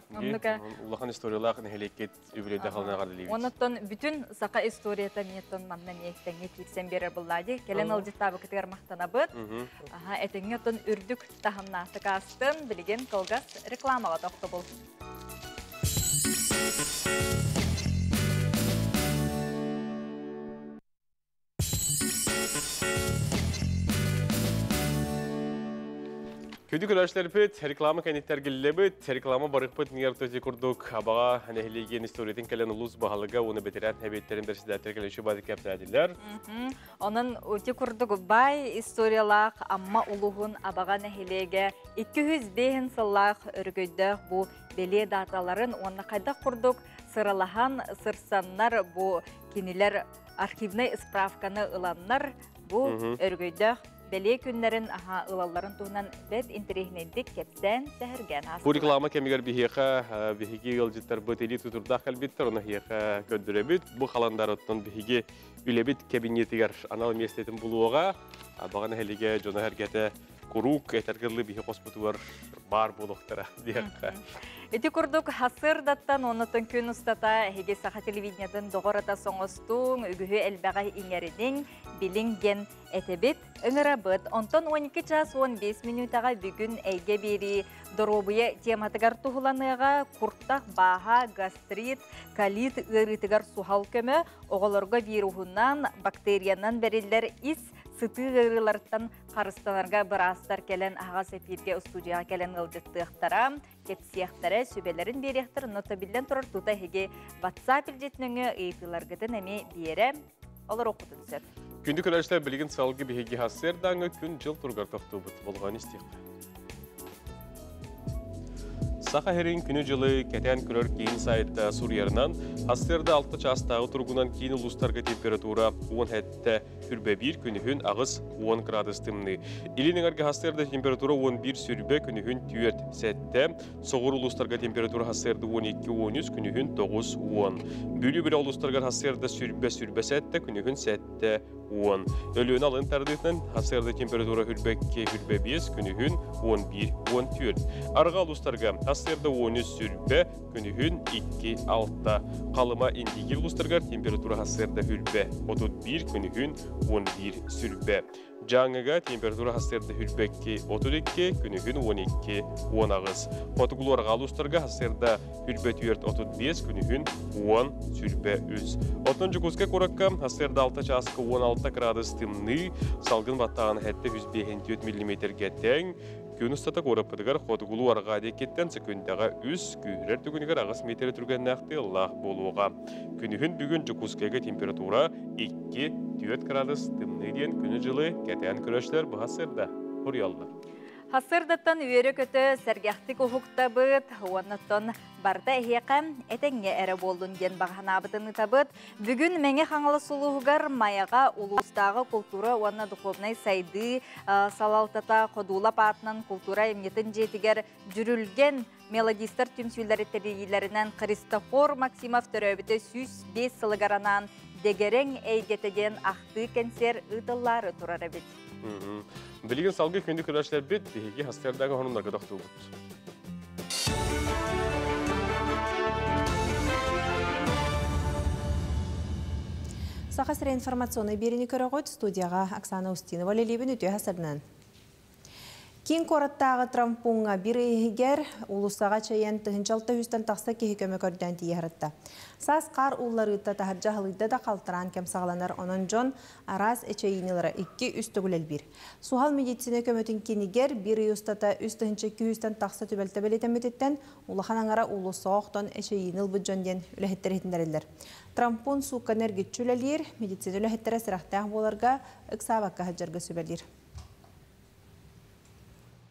Улахан историялаах нэһилиэккит үбүлүйдэ халынаҕар илиибит. Онуттан бүтүн саха историята миэттон манна миэстэҥҥэ киирсэн биэрэр буллаади. Кэлэн ылдьыттаабыкытыгар махтанабыт. Аха, этэҥҥэ оттон үрдүк таһымнаахтык аастын, билигин кылгас рекламаҕа тохтобул. Күндү көрөөччүлэрбит, реклама кэнниттэргиллэбит, реклама барыхпыт нигер төти курдук абаҕа нэһилиэгин историятын кэлэн улуус баһылыга уонна бэтэрээн эбиэттерин председатель кэлэн бады кэпсээтилэр. Онон ути курдук бай историялаах Амма улуһун Абаҕа нэһилиэгэ 205 сыллаах өрөгөйдөөх бу бэлиэ даталарын уонна хайдах курдук сыралаһан сырсаннар бу кинилэр архивнай справканы ыланнар бу өрөгөйдөөх бэлиэ күннэрин аха ылалларын туһунан бэт интэриэһинэйдик кэпсээн сэһэргээн ааспыт. Бу реклама кэмигэр биһиэхэ биһиги ыалдьыттарбыт илии тутурдаах кэлбиттэр, ону эһиэхэ көрдөрөбүт. Бу халандарыттан биһиги үлэбит кэбиниэтигэр анал миэстэтин булуоҕа. Абаҕа нэһилиэгэ дьоно-сэргэтэ куруук этэргыллы биһи хоспутугар баар буолуохтара диэххэ. Ити курдук хасырдаттан оннотон күн устата эһиги саха телевидениетын доҕор-ата соҥостуҥ, үгүһү элбэҕи иҥэриниҥ, билиҥ диэн этэбит, ыҥырабыт. Онтон 12 час 15 мүнүүтэҕэ бүгүн эйгэ биэрии доруобуйа тематыгар туһуланыаҕа куртах бааһа, гастрит, колит ыарыытыгар суһал көмө, оҕолорго вируһунан, бактериянан бэриллэр ис сытыы ыарыыларыттан харыстанарга быраастар кэлэн аһаҕас эфиргэ устудияҕа кэлэн ыалдьыттыахтара, кэпсиэхтэрэ, сүбэлэрин биэриэхтэрэ. Онно биллэн турар тута эһиги WhatsApp илдьитин өҥө ыйытыыларгытын эмиэ биэрэ олоруоххутун сөп. Күндү көрөөччүлэр билигин салгы биһиги сарсыардааҥҥы күн-дьыл туругар тохтуубут. Болҕойон истиэххэ. Саха сирин күнү-дьылы кэтээн көрөр киин сайта суруйарынан, сарсыарда 6 чаастааҕы туругунан киин улуустарга температура 17 сүрбэ 1 күнүһүн 8-10 градус тымныы. Илин эҥэргэ сарсыарда температура 11 сүрбэ күнүһүн 4-7, соҕуруу улуустарга температура сарсыарда 12-13 күнүһүн 9-10. Бүлүү бөлөх улуустарыгар сарсыарда сүрбэ сүрбэ 7 күнүһүн 7-10. Өлүөнэ алын тардыытынан сарсыарда температура хүрбэ 2 хүрбэ 5 күнүһүн 11-14. Арҕаа улуустарга сарсыарда 13 сүрбэ күнүһүн 2-6. Халыма Индигир улуустарыгар температура сарсыарда хүрбэ 31 күнүһүн 11 сүрбэ. Дьааҥыга температура сарсыарда хүрбэ 2 32 күнүһүн 12 18. Хотугулуу арҕаа улуустарга сарсыарда хүрбэ 4 35 күнүһүн 10 сүрбэ 3. Оттон Дьокуускай куоракка сарсыарда 6 чааска 16 градус тымныы, салгын баттааҕын 754 миллиметргэ тэҥ, күн устата куораппытыгар хотугулуу арҕаа диэкиттэн секундаҕа 3, күүһүрэр түгэнигэр 8 миэтэрэ түргэннээх тыаллаах буолуоҕа. Күнүһүн бүгүн Дьокуускайга температура 2-4 градус тымныы диэн күнү-дьылы кэтээн көрөөччүлэр быһа сырда суруйаллар. Хасырдаттан үөрэ-көтө сэргэхтик уһуктабыт, уоннаттан барыта эһиэхэ этэҥҥэ эрэ буоллун диэн баҕанаабытын ытабыт. Бүгүн Мэҥэ Хаҥалас улууһугар Майаҕа улуустааҕы култуура уонна духовнай сайдыы салалтата Ходуулап аатынан култуура айымньытын дьиэтигэр Дьүрүлгэн мелодистар түмсүүлэри тэрийиилэринэн Христофор Максимов төрөөбүтэ 105 сылыгар анаан Дэгэрэҥ эйгэтэ диэн ахтыы кэнсиэр ыытыллаары турар эбит. Билигин салгыы күндү көрөөччүлэрбит биһиги хастыардааҕы хонуннарга тохтуубут. Саха сирэ информационнай биэриини көрөҕүт студияҕа Оксана Устинова үлэлиибин үтүө сарынан. Киин куораттааҕы травмпуҥҥа биир ый иһигэр уулуссаҕа чэйэн 1600-тан тахса киһи көмө көрдөөн тиийэ сырытта. Саас хаар уулларыыта таһырдьа аһылыйда да халтараан кэм саҕаланар, онон дьон араас эчэйиинилара 2-3 төгүл элбиир. Суһал медицина көмөтүн кинигэр биир ый устата 3200-тан тахса түбэлтэ бэлиэтэммититтэн улахан аҥара уулуссаҕа охтон эчэйиини ылбыт дьон диэн үлэһиттэр иһитиннэрэллэр. Травмпун суукканы эргиччи үлэлиир, медицина үлэһиттэрэ сэрэхтээх буоларга, ыксаабакка сылдьарга сүбэлиир.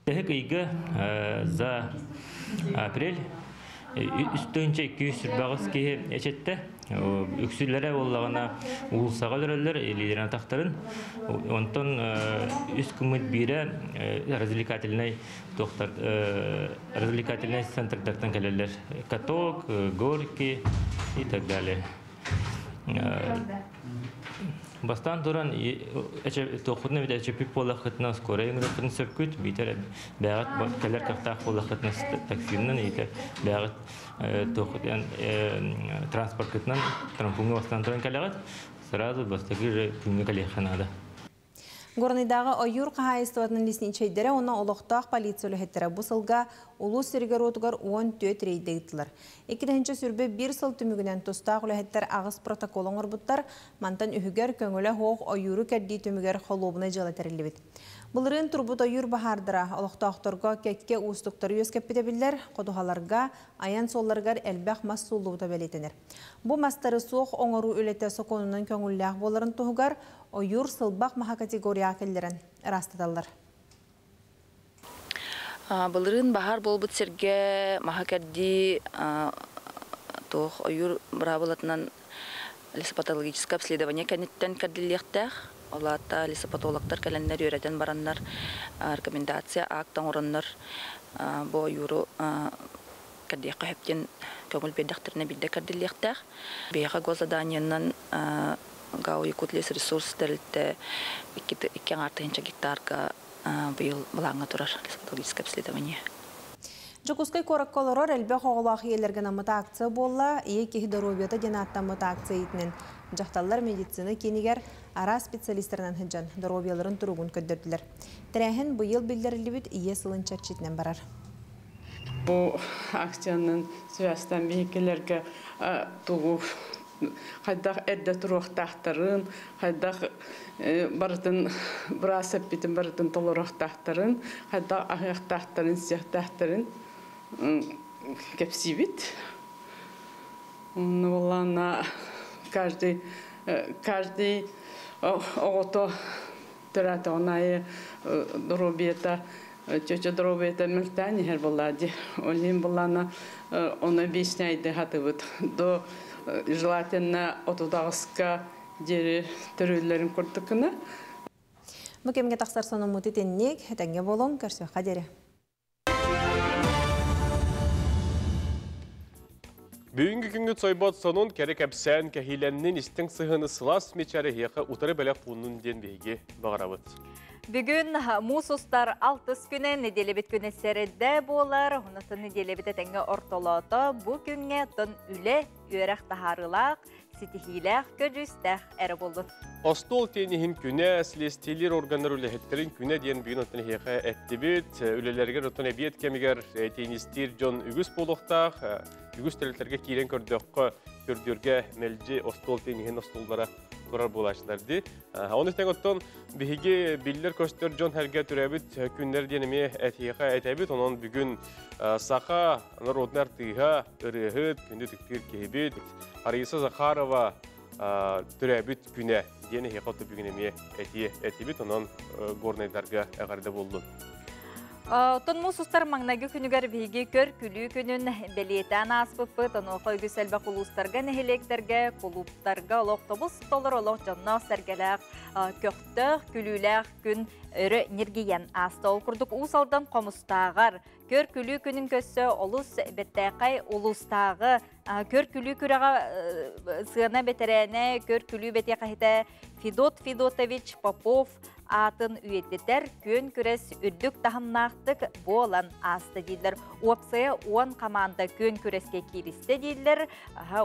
Тэһик ыйга за апрель 3228 киһи эчетте. Үксүлэрэ буоллаҕына уулуссаҕа өлөрөллөр, илиилэрин атахтарын. Онтон үс күммүт биирэ развлекательнай туохтар развлекательнай центрдартан кэлэллэр. Каток, горки и так далее. Бастаан туран туоххутун эбит эчэппит буоллаххытына скорай ыҥырыаххытын сөпкүт, биитэр бэйэҕит кэлэр кыахтаах буоллаххытына таксинан иитэр бэйэҕит туоххутун транспорткытынан трампуҥҥа бастаан туран кэлэҕит, сразу бастакы же күҥҥэ кэлиэххэ наада. Горнайдааҕы ойуур хаһаайыстыбатын лесничэйдэрэ уонна олохтоох полиция үлэһиттэрэ бу сылга улуус сиригэр-уотугар 14 рейдэ ыыттылар. 2021 сыл түмүгүнэн тустаах үлэһиттэр аҕыс протокол оҥорбуттар, мантан үһүгэр көҥүлэ суох ойууру кэрдии түмүгэр холуобунай дьыала тэриллибит. Былырыын турбут ойуур баһаардара олохтоохторго кэккэ уустуктары үөскэппитэ биллэр, ходуһаларга, айан суолларыгар элбэх мас сууллубута бэлиэтэнэр. Бу мастары суох оҥоруу үлэтэ сокуонунан көҥүллээх буоларын туһугар ойуур сылбах маһа категорияҕа киллэрэн ыраастаталлар. Былырыын баһаар буолбут сиргэ маһа кэрдии туох ойуур быраабылатынан лесопатологическое обследование кэнниттэн кэрдиллиэхтээх. Ол аата лесопатологтар кэлэннэр үөрэтэн бараннар рекомендация акт оҥороннор бу ойууру кэрдиэххэ сөп диэн көҥүл биэрдэхтэринэ биирдэ кэрдиллиэхтээх. Биһиэхэ госзаданиенан ГАУ Якутлесресурс тэрилтэ икки аҥаар тыһыынча гектарга быйыл былааҥҥа турар лесопатологическое обследование. Дьокуускай куоракка олорор элбэх оҕолоох ийэлэргэ анаммыт акция буолла. Ийэ киһи доруобуйата диэн ааттаммыт акция иитинэн дьахталлар медицина киинигэр араас специалистарынан сылдьан доруобуйаларын туругун көрдөрдүлэр. Тэрээһин быйыл биллэриллибит Ийэ сылын чэрчитинэн барар. Бу акциянан связьтан биһикилэргэ тугу хайдах эрдэ туруохтаахтарын, хайдах барытын быраас эппитин барытын толоруохтаахтарын, хайдах аһыахтаахтарын, сиэхтээхтэрин кэпсиибит. Онно буоллаҕына каждый каждый оҕото төрөөтөҕүн аайы доруобуйата чөчө доруобуйата мөлтөөн иһэр буоллаа дии. Ол иһин буоллаҕына ону объясняйдыы сатыыбыт. До желательно отут аҕыска диэри төрүүллэрин курдук гына. Бу кэмҥэ тахсар сонуммут итинник, этэҥҥэ буолуҥ, көрсүөххэ диэри. Бүгүҥҥү күҥҥүт сойбот сонун кэрэ кэпсээн кэһиилэннин истиҥ сыһыаны сылаас мичээр эһиэхэ утары бэлэх ууннун диэн биһиги баҕарабыт. Бүгүн муус устар алтыс күнэ нэдиэлэбит күнэ сэрэдэ буолар. Онон нэдиэлэбит этэҥҥэ ортолоото. Бу күҥҥэ тон үлэ, үөрэх таһаарыылаах, ситиһиилээх, көдьүүстээх эрэ буоллун. Остуол тенниһин күнэ, следствиелиир органнар үлэһиттэрин күнэ диэн бүгүн оттон эһиэхэ эттибит. Үлэлэригэр оттон эбиэт кэмигэр теннистиир дьон үгүс буолуохтаах. Үгүс тэрилтэргэ киирэн көрдөххө, көрдүөргэ мэлдьи остуол тенниһин остуоллара турар буолааччылар дии. Оны тэҥ оттон биһиги биллэр-көстөр дьон сэргэ төрөөбүт күннэр диэн эмиэ этиэхэ этэбит. Онон бүгүн саха народнай артыыһа, ырыаһыт, күндү түктүүр киһибит Ариса Захарова төрөөбүт күнэ диэн эһиэхэ оту бүгүн эмиэ этиэ этибит. Онон горнайдарга эҕэрдэ буоллун. Оттон муус устар маҥнайгы күнүгэр биһиги көр-күлүү күнүн бэлиэтээн ааспыппыт. Онуоха үгүс элбэх улуустарга, нэһилиэктэргэ, кулууптарга олох тобус толору олох дьонноох сэргэлээх, көхтөөх, күлүүлээх күн өрө ньиргийэн ааста. Ол курдук Уус Алдан Хомустааҕар көр-күлүү күнүн көрсө олус бэртээхэй улуустааҕы көр-күлүү күрэҕэ сыана бэтэрээнэ, көр-күлүү бэтиэхэһитэ Федот Федотович Попов аатын үйэтитэр күөн күрэс үрдүк таһымнаахтык буолан ааста дииллэр. Уопсайа 10 хамаанда күөн күрэскэ кииристэ дииллэр.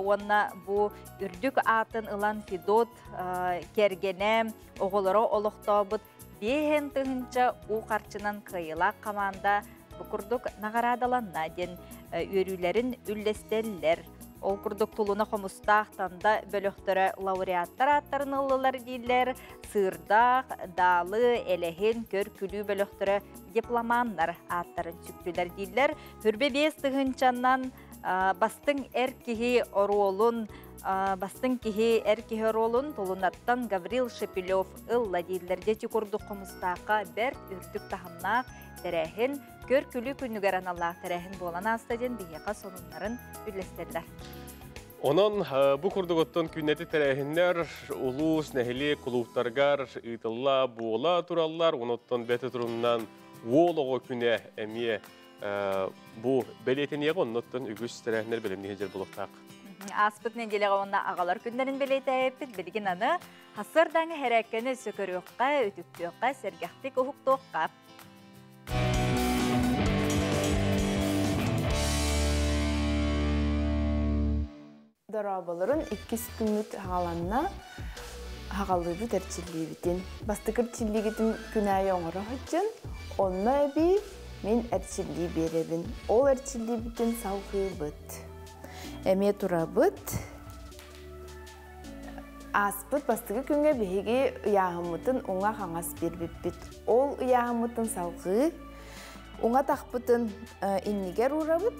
Уонна бу үрдүк аатын ылан Федот кэргэнэ, оҕолоро олохтообут 5000 уу харчынан кыайыылаах хамаанда бу курдук наҕараадаланна диэн үөрүүлэрин үллэстэллэр. Ол курдук Тулуна Хомустаах Танда бөлөхтөрө лауреаттар ааттарын ыллылар дииллэр. Сыырдаах, Даалы, Элэһин, Көр-күлүү бөлөхтөрө дипломаннар ааттарын сүктүлэр дииллэр. Хүрбэ биэс тыһыынчаннан бастыҥ эр киһи оруолун бастыҥ киһи эр киһи оруолун Тулунаттан Гаврил Шепелев ылла дииллэр. Дети курдук Хомустаахха бэрт үрдүк таһымнаах тэрээһин көр-күлүү күнүгэр аналлаах тэрээһин буолан ааста диэн биһиэхэ сонуннарын үллэстэллэр. Онон бу курдук оттон күннэти тэрээһиннэр улуус, нэһилиэк кулууптарыгар ыытылла буола тураллар. Онуттан бэти туруннан уол оҕо күнэ эмиэ бу бэлиэтэниэҕэ оннуттан үгүс тэрээһиннэр бэлэмниһи дьэр булуохтаах. Ааспыт нэдиэлэҕэ уонна аҕалар күннэрин бэлиэтээппит. Билигин аны хасырдаҥы хэрээккэни сөкөрүөххэ, үтүктүөххэ, сэргэхтик уһуктуохха. Дорооболорун иккис күммүт хаҕаланна, хаҕалыыбыт эрчиллиибитин. Бастакы эрчиллиигитин күн аайы оҥоро сылдьын, онно эбии мин эрчиллии биэрэбин. Ол эрчиллиибитин салҕыыбыт. Эмиэ турабыт. Ааспыт бастакы күҥҥэ биһиги ыйааһыммытын уҥа-хаҥас биэрбиппит. Ол ыйааһыммытын салҕыы уҥа тахпытын иннигэр уурабыт,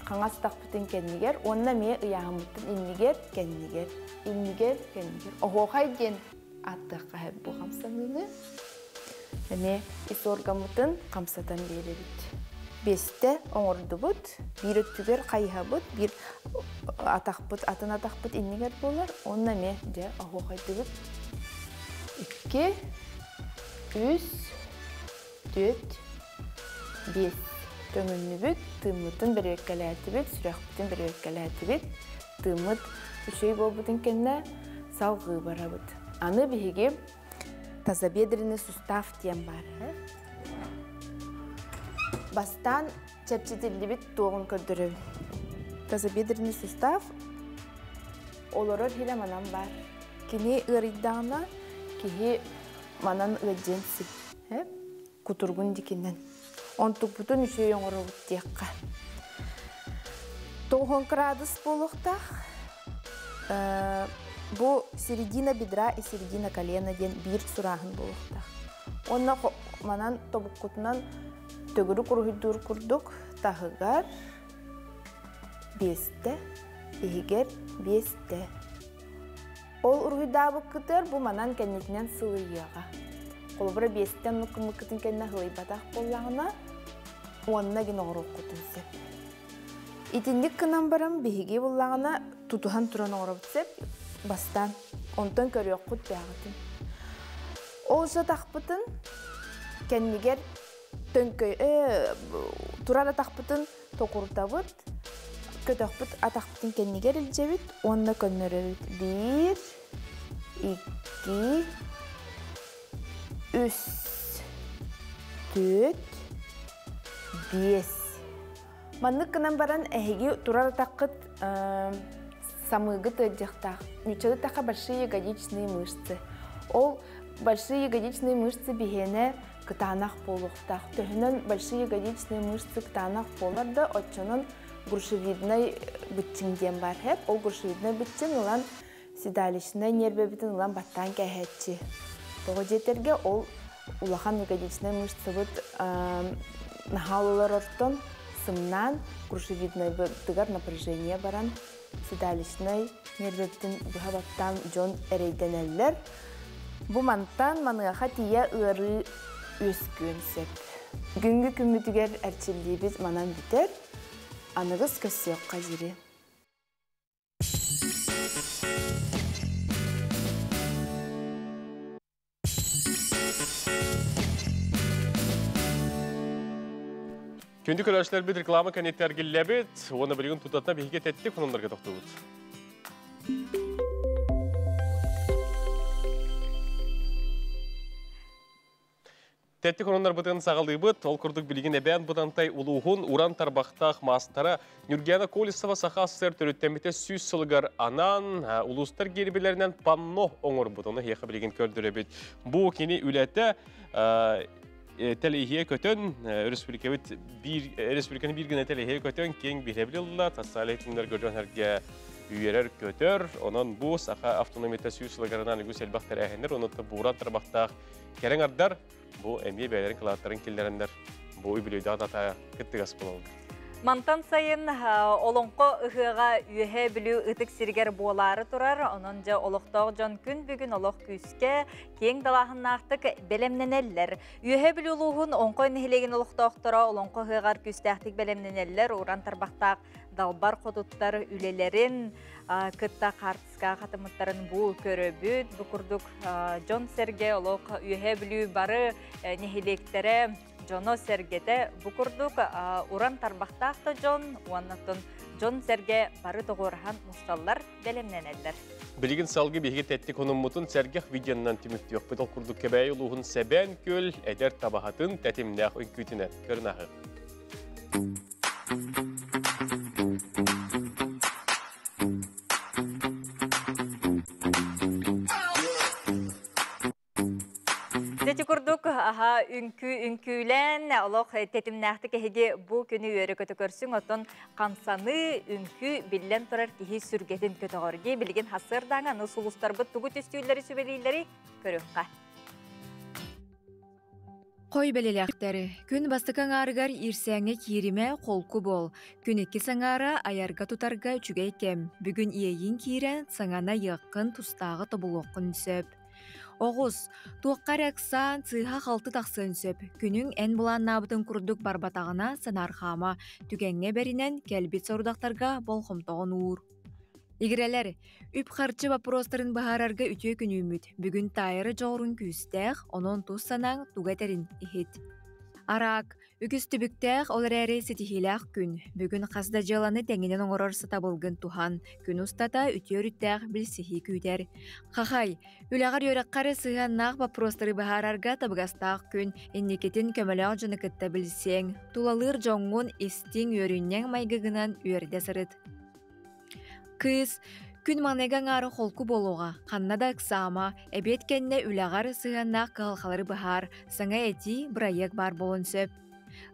хаҥас тахпытын кэннигэр уонна эмиэ ыйааһыммытын иннигэр, кэннигэр, иннигэр, кэннигэр. Оһуохай диэн ааттыахха сөп бу хамсаныыны. Эмиэ ис органмытын хамсатан биэрэбит. Биэстэ оҥордубут, биир өттүгэр хайыһабыт, биир атахпыт, атын атахпыт иннигэр буолар, уонна эмиэ дьэ оһуохайдыбыт. Икки, үс, түөрт, биэс. Төҥүннүбүт, тыыммытын бэрэбиэркэлээтибит, сүрэхпитин бэрэбиэркэлээтибит. Тыыммыт үчүгэй буолбутун кэннэ салҕыы барабыт. Аны биһиги тазобедренный сустав диэн баар. Бастаан чэпчэтиллибит туоҕун көрдөрөбүн. Тазобедренный сустав олорор хилэ манан баар. Кини ыарыйдаҕына киһи манан ыалдьыан син. Кутургун дикинэн. Онтукпутун үчүгэй оҥоробут диэххэ. 90 градус буолуохтаах. Бу середина бедра и середина колена диэн биир сурааһын буолуохтаах. Уонна манан тобуккутунан төгүрүк уруһуйдуур курдук таһыгар биэстэ, иһигэр биэстэ. Ол уруһуйдаабыккытыгар бу манан кэннитинэн сылыйыаҕа. Холобура биэстэн мыккыммыккытын кэннэ сылыйбатах буоллаҕына, уонна гин оҥоруоххутун сөп. Итинник гынан баран биһиги буллаҕына тутуһан туран оҥоробут сөп бастаан. Онтон көрүөххүт бэҕитин. Ол сатахпытын кэннигэр төҥкөй турар атахпытын токурутабыт, көтөхпүт атахпытын кэннигэр илдьэбит уонна көннөрөбүт. Биир, икки, үс, түөрт, биэс. Маннык гынан баран эһиги турар атаххыт самыыгыт ыалдьыахтаах. Нууччалыы таха большие ягодичные мышцы. Ол большие ягодичные мышцы биһиэнэ кытаанах буолуохтаах. Төһөнөн большие ягодичные мышцы кытаанах буолар да, оччонон грушевидный быччыҥ диэн баар хэп. Ол грушевидный быччыҥ ылан седалищнай нервэбитин ылан баттаан кээһээччи. Тоҕо диэтэргэ ол улахан ягодичнай мышцабыт наһаа ортон сымнаан грушевиднайбытыгар напряжение баран седалищнай нервэбитин быһа баттаан дьон эрэйдэнэллэр. Бу мантан маныаха тиийэ ыарыы үөскүөн сөп. Бүгүҥҥү күммүтүгэр эрчиллиибит манан бүтэр. Аныгыс көссүөххэ диэри. Күндү көрөөччүлэрбит реклама кэнниттэн эргиллэбит уонна билигин тутатына биһиги тэттик хонуннарга тохтуубут. Тэттик хонуннарбытын саҕалыыбыт. Ол курдук билигин Эбээн Бытантай улууһун уран тарбахтаах маастара Нюргиана Колесова Саха СССР төрүттэммитэ 100 сылыгар анаан улуустар гиэрбэлэринэн панно оҥорбут. Ону эһиэхэ билигин көрдөрөбүт. Бу кини үлэтэ тэлэһиэ көтөн, республикабыт биир республиканы биир гына тэлэһиэ көтөн киэҥ биһирэбил ылла, социальнай ситимнэргэ дьон сэргэ үөрэр көтөр. Онон бу Саха автономията 100 сылыгарынан үгүс элбэх тэрээһиннэр, онон бууран тарбахтаах кэрэҥ ардар бу эмиэ бэйэлэрин кылааттарын киллэрэннэр бу үбүлүөйдээх дата кыттыгас буолаллар. Мантан сайын Олоҥхо ыһыаҕа Үөһээ Бүлүү ытык сиригэр буолаары турар. Онон дьэ олохтоох дьон күн бүгүн олох күүскэ, киэҥ далааһыннаахтык бэлэмнэнэллэр. Үөһээ Бүлүү улууһун Оҥхой нэһилиэгин олохтоохторо Олоҥхо ыһыаҕар күүстээхтик бэлэмнэнэллэр. Уран тарбахтаах Далбар хотуттар үлэлэрин кытта хаартыска хатымыттарын бу көрөбүт. Бу курдук дьон сэргэ олох үөһэ бүлүү бары нэһилиэктэрэ дьоно сэргэтэ бу курдук уран тарбахтаах да дьон уоннаттан дьон сэргэ бары тоҕуораһан мусталлар, бэлэмнэнэллэр. Билигин салгы биһиги тэттик хонуммутун сэргэх видеоннан түмүктүөхпүт. Ол курдук Кэбээйи улууһун Сэбээн Күөл эдэр табаһатын тэтимнээх үҥкүүтүнэн көрүнаһы. Ити курдук аха үҥкүү үҥкүүлэн олох тэтимнээхтик эһиги бу күнү үөрэ көтө көрсүҥ, оттон хамсаныы, үҥкүү биллэн турар киһи сүргэтин көтөҕөргө билигин хассыардааҥа аны сулустарбыт тугу түстүүллэри сүбэлииллэри көрүөххэ. Хой бэлэлээхтэр. Күн бастакы аҥаарыгар иирсээҥҥэ кииримэ, холку буол. Күн иккис аҥаара айарга-тутарга үчүгэй кэм. Бүгүн иэйииҥ киирэн, саҥаны айыаххын, тустааҕы тобулуоххун сөп. Оҕус, туохха эрэ ыксаан, сыыһа-халты тахсыан сөп. Күнүҥ эн былааннаабытыҥ курдук барбатаҕына, санаарҕаама. Түгэҥҥэ бэринэн, кэлбит сорудахтарга болҕомтоҕун уур. Игирэлэр, үп-харчы боппуруостарын быһаарарга үтүө күн үүммүт. Бүгүн таайары дьоҕуруҥ күүстээх, онон тус санааҥ тугу этэрин иһит. Араак, үгүс түбүктээх, ол эрээри ситиһиилээх күн. Бүгүн хас да дьыаланы тэҥинэн оҥорор сатабылгын туһан, күн устата үтүө өрүттээх билсиһии күүтэр. Хахай, үлэҕэр-үөрэххэр сыһыаннаах боппуруостары быһаарарга табыгастаах күн. Инникитин көмөлөөх дьону кытта билсиэҥ. Тулалыыр дьоҥҥун истиҥ, үөрүнньэҥ майгыгынан үөрдэ сырыт. Кыыс, күн маҥнайгы аҥаара холку буолуоҕа, ханна да ыксаама, эбиэт кэннэ үлэҕэр сыһыаннаах кыһалҕалары быһаар, саҥа этии, бырайыак баар буолуон сөп.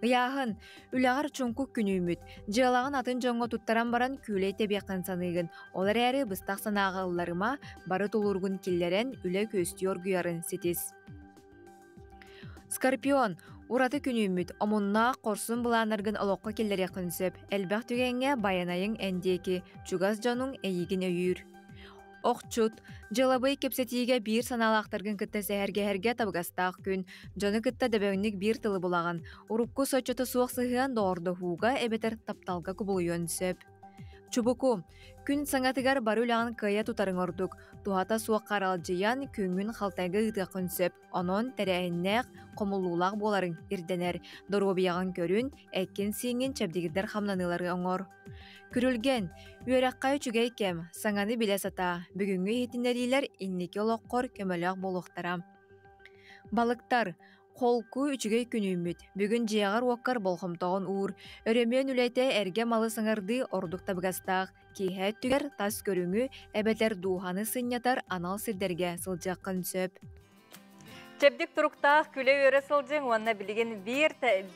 Ыйааһын, үлэҕэр чуҥкук күн үүммүт, дьыалаҕын атын дьоҥҥо туттаран баран күүлэй тэбиэххин саныыгын, ол эрээри быстах санааҕа ылларыма, бары тулуургун киллэрэн, үлэ күөстүү оргуйарын ситис. Скорпион, ураты күн үүммүт, омуннаах, хорсун былааннаргын олоххо киллэриэххин сөп. Элбэх түгэҥҥэ байанайыҥ эн диэки, чугас дьонуҥ эйигин өйүүр. Охчут, дьыалабыай кэпсэтиигэ биир санаалаахтаргын кытта сэһэргэһэргэ табыгастаах күн. Дьону кытта дөбөҥнүк биир тылы булаҕын. Урукку соччото суох сыһыан доҕордоһууга эбэтэр тапталга кубулуйуон сөп. Чубуку, күн саҥатыгар бары үлэҕин кыайа тутарыҥ ордук. Туһата суох харалдьыйан, күҥҥүн халтайга ыытыаххын сөп. Онон тэрээһиннээх, хомуллуулаах буоларыҥ ирдэнэр. Доруобуйаҕын көрүн, эккин-сииҥҥин чэбдигирдэр хамнаныылары оҥор. Күрүлгэн, үөрэххэ үчүгэй кэм, саҥаны билэ сатаа. Бүгүҥҥү иһитиннэриилэр инники олоххор көмөлөөх буолуохтара. Балыктар, холку үчүгэй күн үүммүт. Бүгүн дьиэҕэр-уоккар болҕомтоҕун уур. Өрөмүөн үлэтэ эргэ малы саҥардыы ордук табыгастаах. Киэһэ өттүгэр тас көрүҥү эбэтэр дууһаны сынньатар анал сирдэргэ сылдьыаххын сөп. Чэбдик туруктаах күлэ-үөрэ сылдьыҥ уонна билигин биир,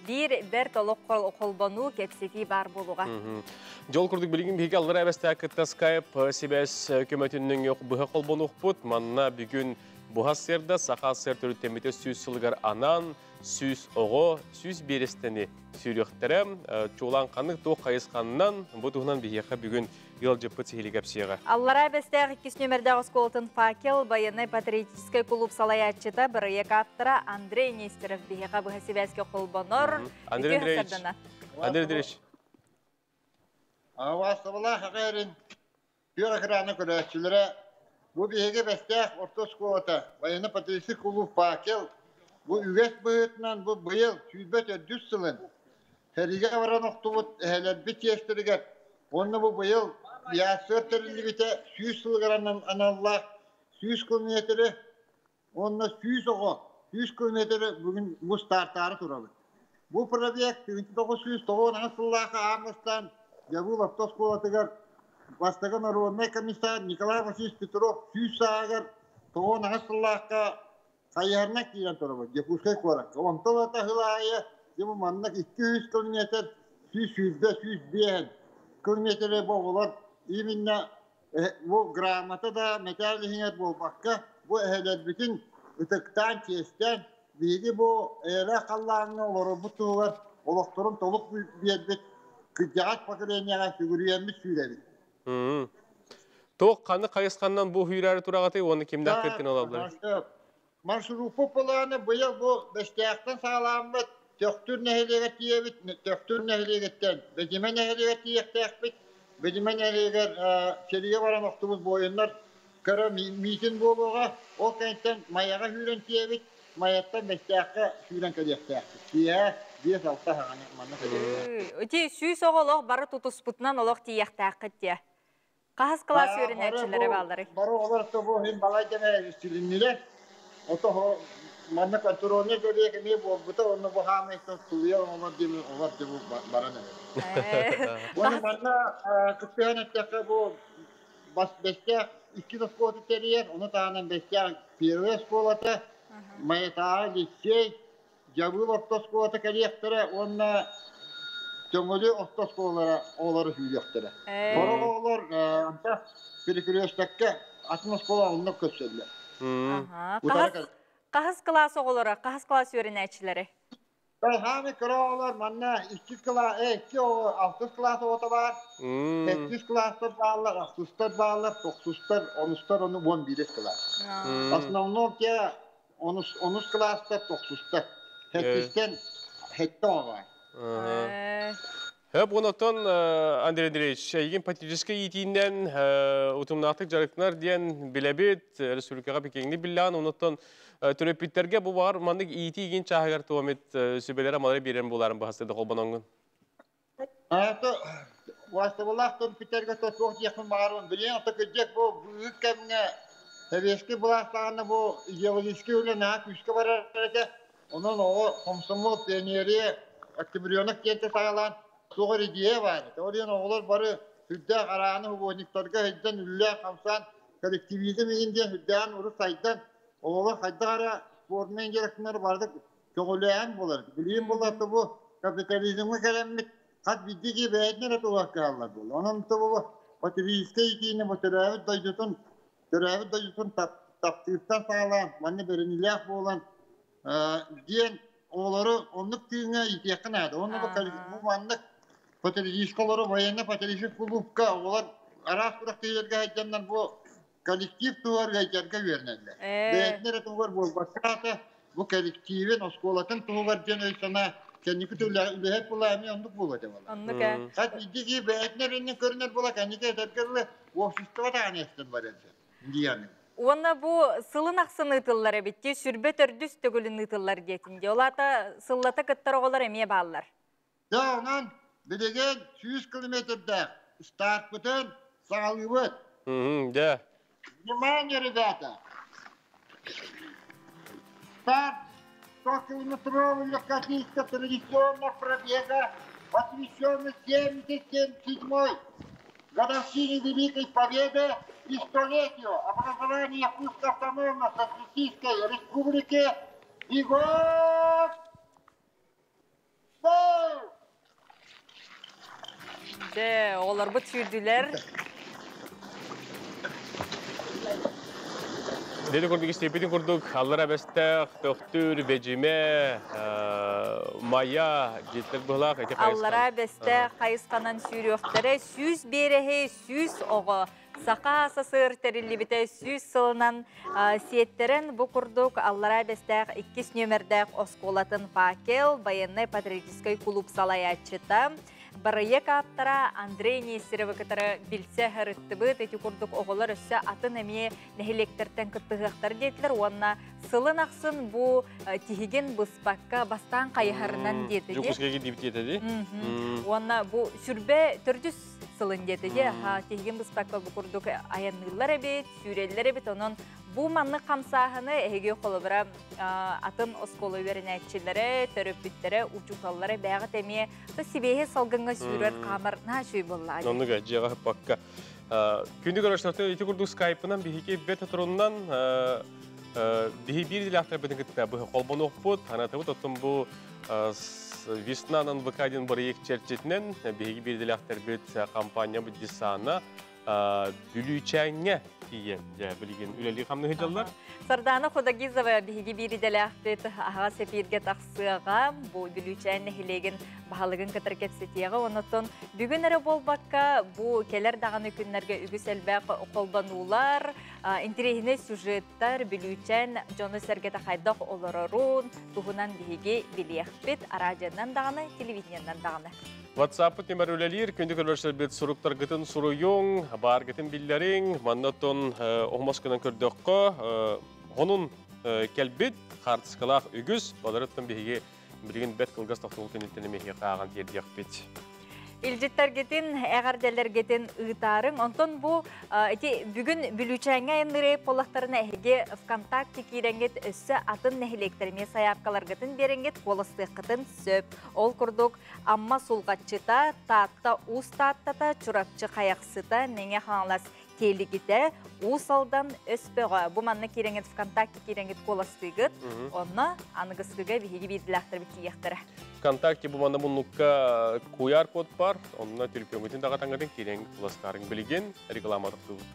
биир бэрт олох холбонуу кэпсэтии баар буолуоҕа. Дьол курдук билигин биһиги аллара эбэстээх кытта Skype сибээс көмөтүнэн быһа холбонуохпут. Манна бүгүн буһа сырда Саха сыр төрүттэммитэ 100 сылыгар анаан 100 оҕо 100 биэрэстэни сүүрүөхтэрэ. Чуолаан ханнык туох хайысханнан бу туһунан биһиэхэ бүгүн ыалдьыппыт сиһили кэпсиэҕэ. Аллараа Бэстээх иккис нүөмэрдээх оскуолатын «Факел» байыаннай патриотическай кулууп салайааччыта, бырайыак ааптара Андрей Нестеров биһиэхэ быһа сибээскэ холбонор. Андрей Андреевич. Андрей Андреевич. Аваастабылаах аҕа Күөх экраны көрөөччүлэрэ, бу биһиги Бэстээх орто оскуолата военно-патриотическай кулууп «Факел» бу үгэс быһыытынан бу быйыл 24 сылын сэриигэ баран охтубут эһэлэрбит чиэстэригэр уонна бу быйыл ЯССР тэриллибитэ 100 сылыгар аналлаах 100 километры уонна 100 оҕо 100 километры бүгүн бу стартаары турабыт. Бу пробег 1998 сыллаахха аан бастаан Дьабыыл орто оскуолатыгар бастакы народнай комиссар Николай Васильевич Петров 100 сааһыгар 98 сыллаахха хайыһарынан киирэн турабыт Дьокуускай куоракка. Онтон ата сыл аайы дьэ бу маннык 200 километр 120 105 километры бу оҕолор именно бу грамота да мэтээл иһигэр буолбакка, бу эһэлэрбитин ытыктаан, чиэстээн, биһиги бу эйэлээх халлааҥҥа олорорбут туһугар олохторун толук биэрбит кырдьаҕас поколениеҕа сүгүрүйэммит сүүрэбит. Туох ханнык хайысханнан бу сүүрээри тураҕытый уонна кимнээх кыттыны ылаллар? Маршруппут былаана быйыл бу Бэстээхтэн саҕаламмыт. Төхтүр нэһилиэгэр тиийэбит, Төхтүр нэһилиэгиттэн Бэдьимэ нэһилиэгэр тиийиэхтээхпит. Бэдьимэ нэһилиэгэр сэриигэ баран охтубут буойуннар кыра миитин буолуоҕа. Ол кэнниттэн Майаҕа сүүрэн тиийэбит. Майаттан Бэстээххэ сүүрэн кэлиэхтээхпит. Киэһэ 5-6 саҕана манна кэлиэхтээхпит. Ити 100 оҕо олох бары тутуспутунан олох тиийиэхтээххит диэ. Хаһыс кылаас үөрэнээччилэрэ баалларый? Бары оҕолор бу иһин балайда силиннилэр. Ото манна контрольнай бэлиэ эмиэ буолбута, онно бу хаамыйтан тулуйар оҕолор диэн олор диэн баран эрэр. Уонна манна кыттыһан эттэххэ, бу бас Бэстээх икки оскуолата тэрийэр, ону таһынан Бэстээх первая оскуолата, Майатааҕы лицей, Дьабыыл орто оскуолата кэлиэхтэрэ уонна Төҥүлү орто оскуолалара оҕолору сүүрүөхтэрэ. Сорох оҕолор онто перекресткэ атын оскуола онно көрсөллөр. Хаһыс кылаас оҕолоро, хаһыс кылаас үөрэнээччилэрэ? Хаамый кыра оҕолор манна иккис кылаас, икки оҕо, алтыс кылаас оҕото баар. Сэттис кылаастар бааллар, ахсыстар бааллар, тохсустар, онустар, ону 11-ис кылаас. Основном те онус кылаастар, тохсустар. Сэттистэн сэттэ оҕо баар. Хөп, онотон Андрей Андреевич, эйигин патриотическай иитиинэн утумнаахтык дьарыктанар диэн билэбит, республикаҕа Пекиҥни биллэҕин, онотон төрөппүттэргэ бу баҕар маннык иитии игин чааһыгар туомит сүбэлэрэ малары биэрэн буларын баһасты холбоноҥҥун. Уастабылаах төрөппүттэргэ туох диэхпин баҕарабын. Билигин ото кырдьык бу быыһык кэмҥэ сэбиэскэй былаастаҕына бу идеологическай үлэ наһаа күүскэ барар этэ. Онон оҕо комсомол, пионерия, октябренок диэнтэн саҕалаан туох эрэ идея баар этэ. Ол иһин оҕолор бары сүрдээх арааны художниктарга сылдьан үллээн-хамсаан коллективизм иһин диэн сүрдээҕин урут сайдан оҕолор хайдах эрэ спортнай директорлары барыта көҕүлээһин буолар. Билигин буолла бу капитализмҥа кэлэммит хас биирдии киһи бэйэтин эрэ туһугар кыһаллар буолла. Онон бу патриотическай итиини бу төрөөбүт дойдутун таптыыртан саҕалаан манна бэриниилээх буолан диэн оҕолору оннук тыыҥҥа иитиэххэ наада. Онно бу маннык патриотическай олору военно-патриотическай кулуупка оҕолор араас күрэхтэһиилэргэ сылдьаннар бу коллектив туһугар ыалдьарга үөрэнэллэр. Бэйэтин эрэ туһугар буолбакка бу коллективин, оскуолатын туһугар диэн өй-санаа кэнники үлэһит була эмиэ оннук буолуо этэ буолла. Оннук ээ. Хат биирдии киһи бэйэтин эрэннин көрүнэр буола кэнники этэргэ дылы общество даҕаны эстэн барыан сөп. Диэн. Уонна бу сылын ахсын ыытыллар эбит дии, 24-үс төгүлүн ыытыллар диэтин дии. Ол аата сыллата кыттар оҕолор эмиэ бааллар. Да, онон билигин 100 километрдаах стартпытын саҕалыыбыт. Да. Внимание, ребята! Старт 100-километрового легкоатлетического традиционного пробега, посвященный 77-й годовщине Великой Победы и столетию образования Якутской автономной социалистической республики. Бегом! Go! Дьэ, оҕолорбут сүүрдүлэр. Деди курдук истиппитин курдук аллара Бэстээх, Төхтүр, Бэдьимэ, Майа, дьиттер быһылаах эти Аллара Бэстээх хайысханан сүүрүөхтэрэ 100 биэрэһи 100 оҕо. Саха СССР тэриллибитэ 100 сылынан сиэттэрэн бу курдук Аллара Бэстээх иккис нүөмэрдээх оскуолатын «Факел» военнай патриотическай клуб салайааччыта, бырайыак ааптара Андрей Нестеровы кытары билсэ сырыттыбыт. Ити курдук оҕолор өссө атын эмиэ нэһилиэктэртэн кыттыһыахтар диэтилэр уонна сылын ахсын бу тиһигин быспакка бастаан хайыһарынан диэтэ. Дьокуускайга диэбит ди. Уонна бу 24-үс сылын диэтэ ди. Тиһигин быспакка бу курдук айанныыллар эбит, сүүрэллэр эбит. Онон бу маннык хамсааһыны эһиги холобура атын оскуола үөрэнээччилэрэ, төрөппүттэрэ, учууталлара бэйэҕит эмиэ сибиэһи салгыҥҥа сүүрэр хаамар наһаа үчүгэй буолла. Оннуга дьиэҕэ хыппакка. Күндү көрөөччүлэр, ити курдук скайпынан биһиги бет туруннан биһи биир идэлээхтэрбитин кытта быһа холбонуохпут, анатыбыт оттон бу Весна НВК диэн бырайыак чэрчитинэн биһиги биир идэлээхтэрбит компания десана Бүлүүчээҥҥэ. тиийэн дьэ билигин үлэлии хамныы сылдьаллар. Сардаана Худогизова биһиги биир идэлээхпит аһаҕас эпииргэ тахсыаҕа, бу Бүлүүчээн нэһилиэгин баһылыгын кытары кэпсэтиэҕэ. Онотон бүгүн эрэ буолбакка, бу кэлэр даҕаны күннэргэ үгүс элбэх холбонуулар, интэриэһинэй сюжеттар, Бүлүүчээн дьону-сэргэтэ хайдах олорорун туһунан биһиги билиэхпит, араадьыйанан даҕаны, телевидениеннэн даҕаны. WhatsApp нөмер үлэлиир, күндү көрбөрсөрбүт суруктаргытын суруйуҥ, бааргытын биллэриҥ, манна оттон оһумас гынан көрдөххө, хонун кэлбит хаартыскалаах үгүс, баларыттан биһиги билигин бэт кылгас тохтобул кэнниттэн эмиэ ааҕан тиэрдиэхпит. Илдьиттэргитин, эҕэрдэлэргитин ыытаарыҥ. Онтон бу ити бүгүн Бүлүүчээҥҥэ айаннырыы буоллахтарына эһиги ВКонтакте киирэҥҥит өссө атын нэһилиэктэр эмиэ сайаапкаларгытын биэрэҥҥит куоластыаххытын сөп. Ол курдук Амма Сулҕаччыта, Таатта Уус Тааттата, Чурапчы Хайахсыта, Мэҥэ Хаҥалас Тиэлигитэ, Уус Алдан Өспөҕө. Бу манна киирэҥҥит ВКонтакте киирэҥҥит куоластыыгыт. Онно аныгыскыга биһиги биирдилээхтэрбит тиийиэхтэрэ. ВКонтакте бу манна муннукка QR код бар. Онно төлөпүөҥҥүтүн даҕатаҥҥытын киирэҥ куоластаарыҥ. Билигин реклама тохтуубут.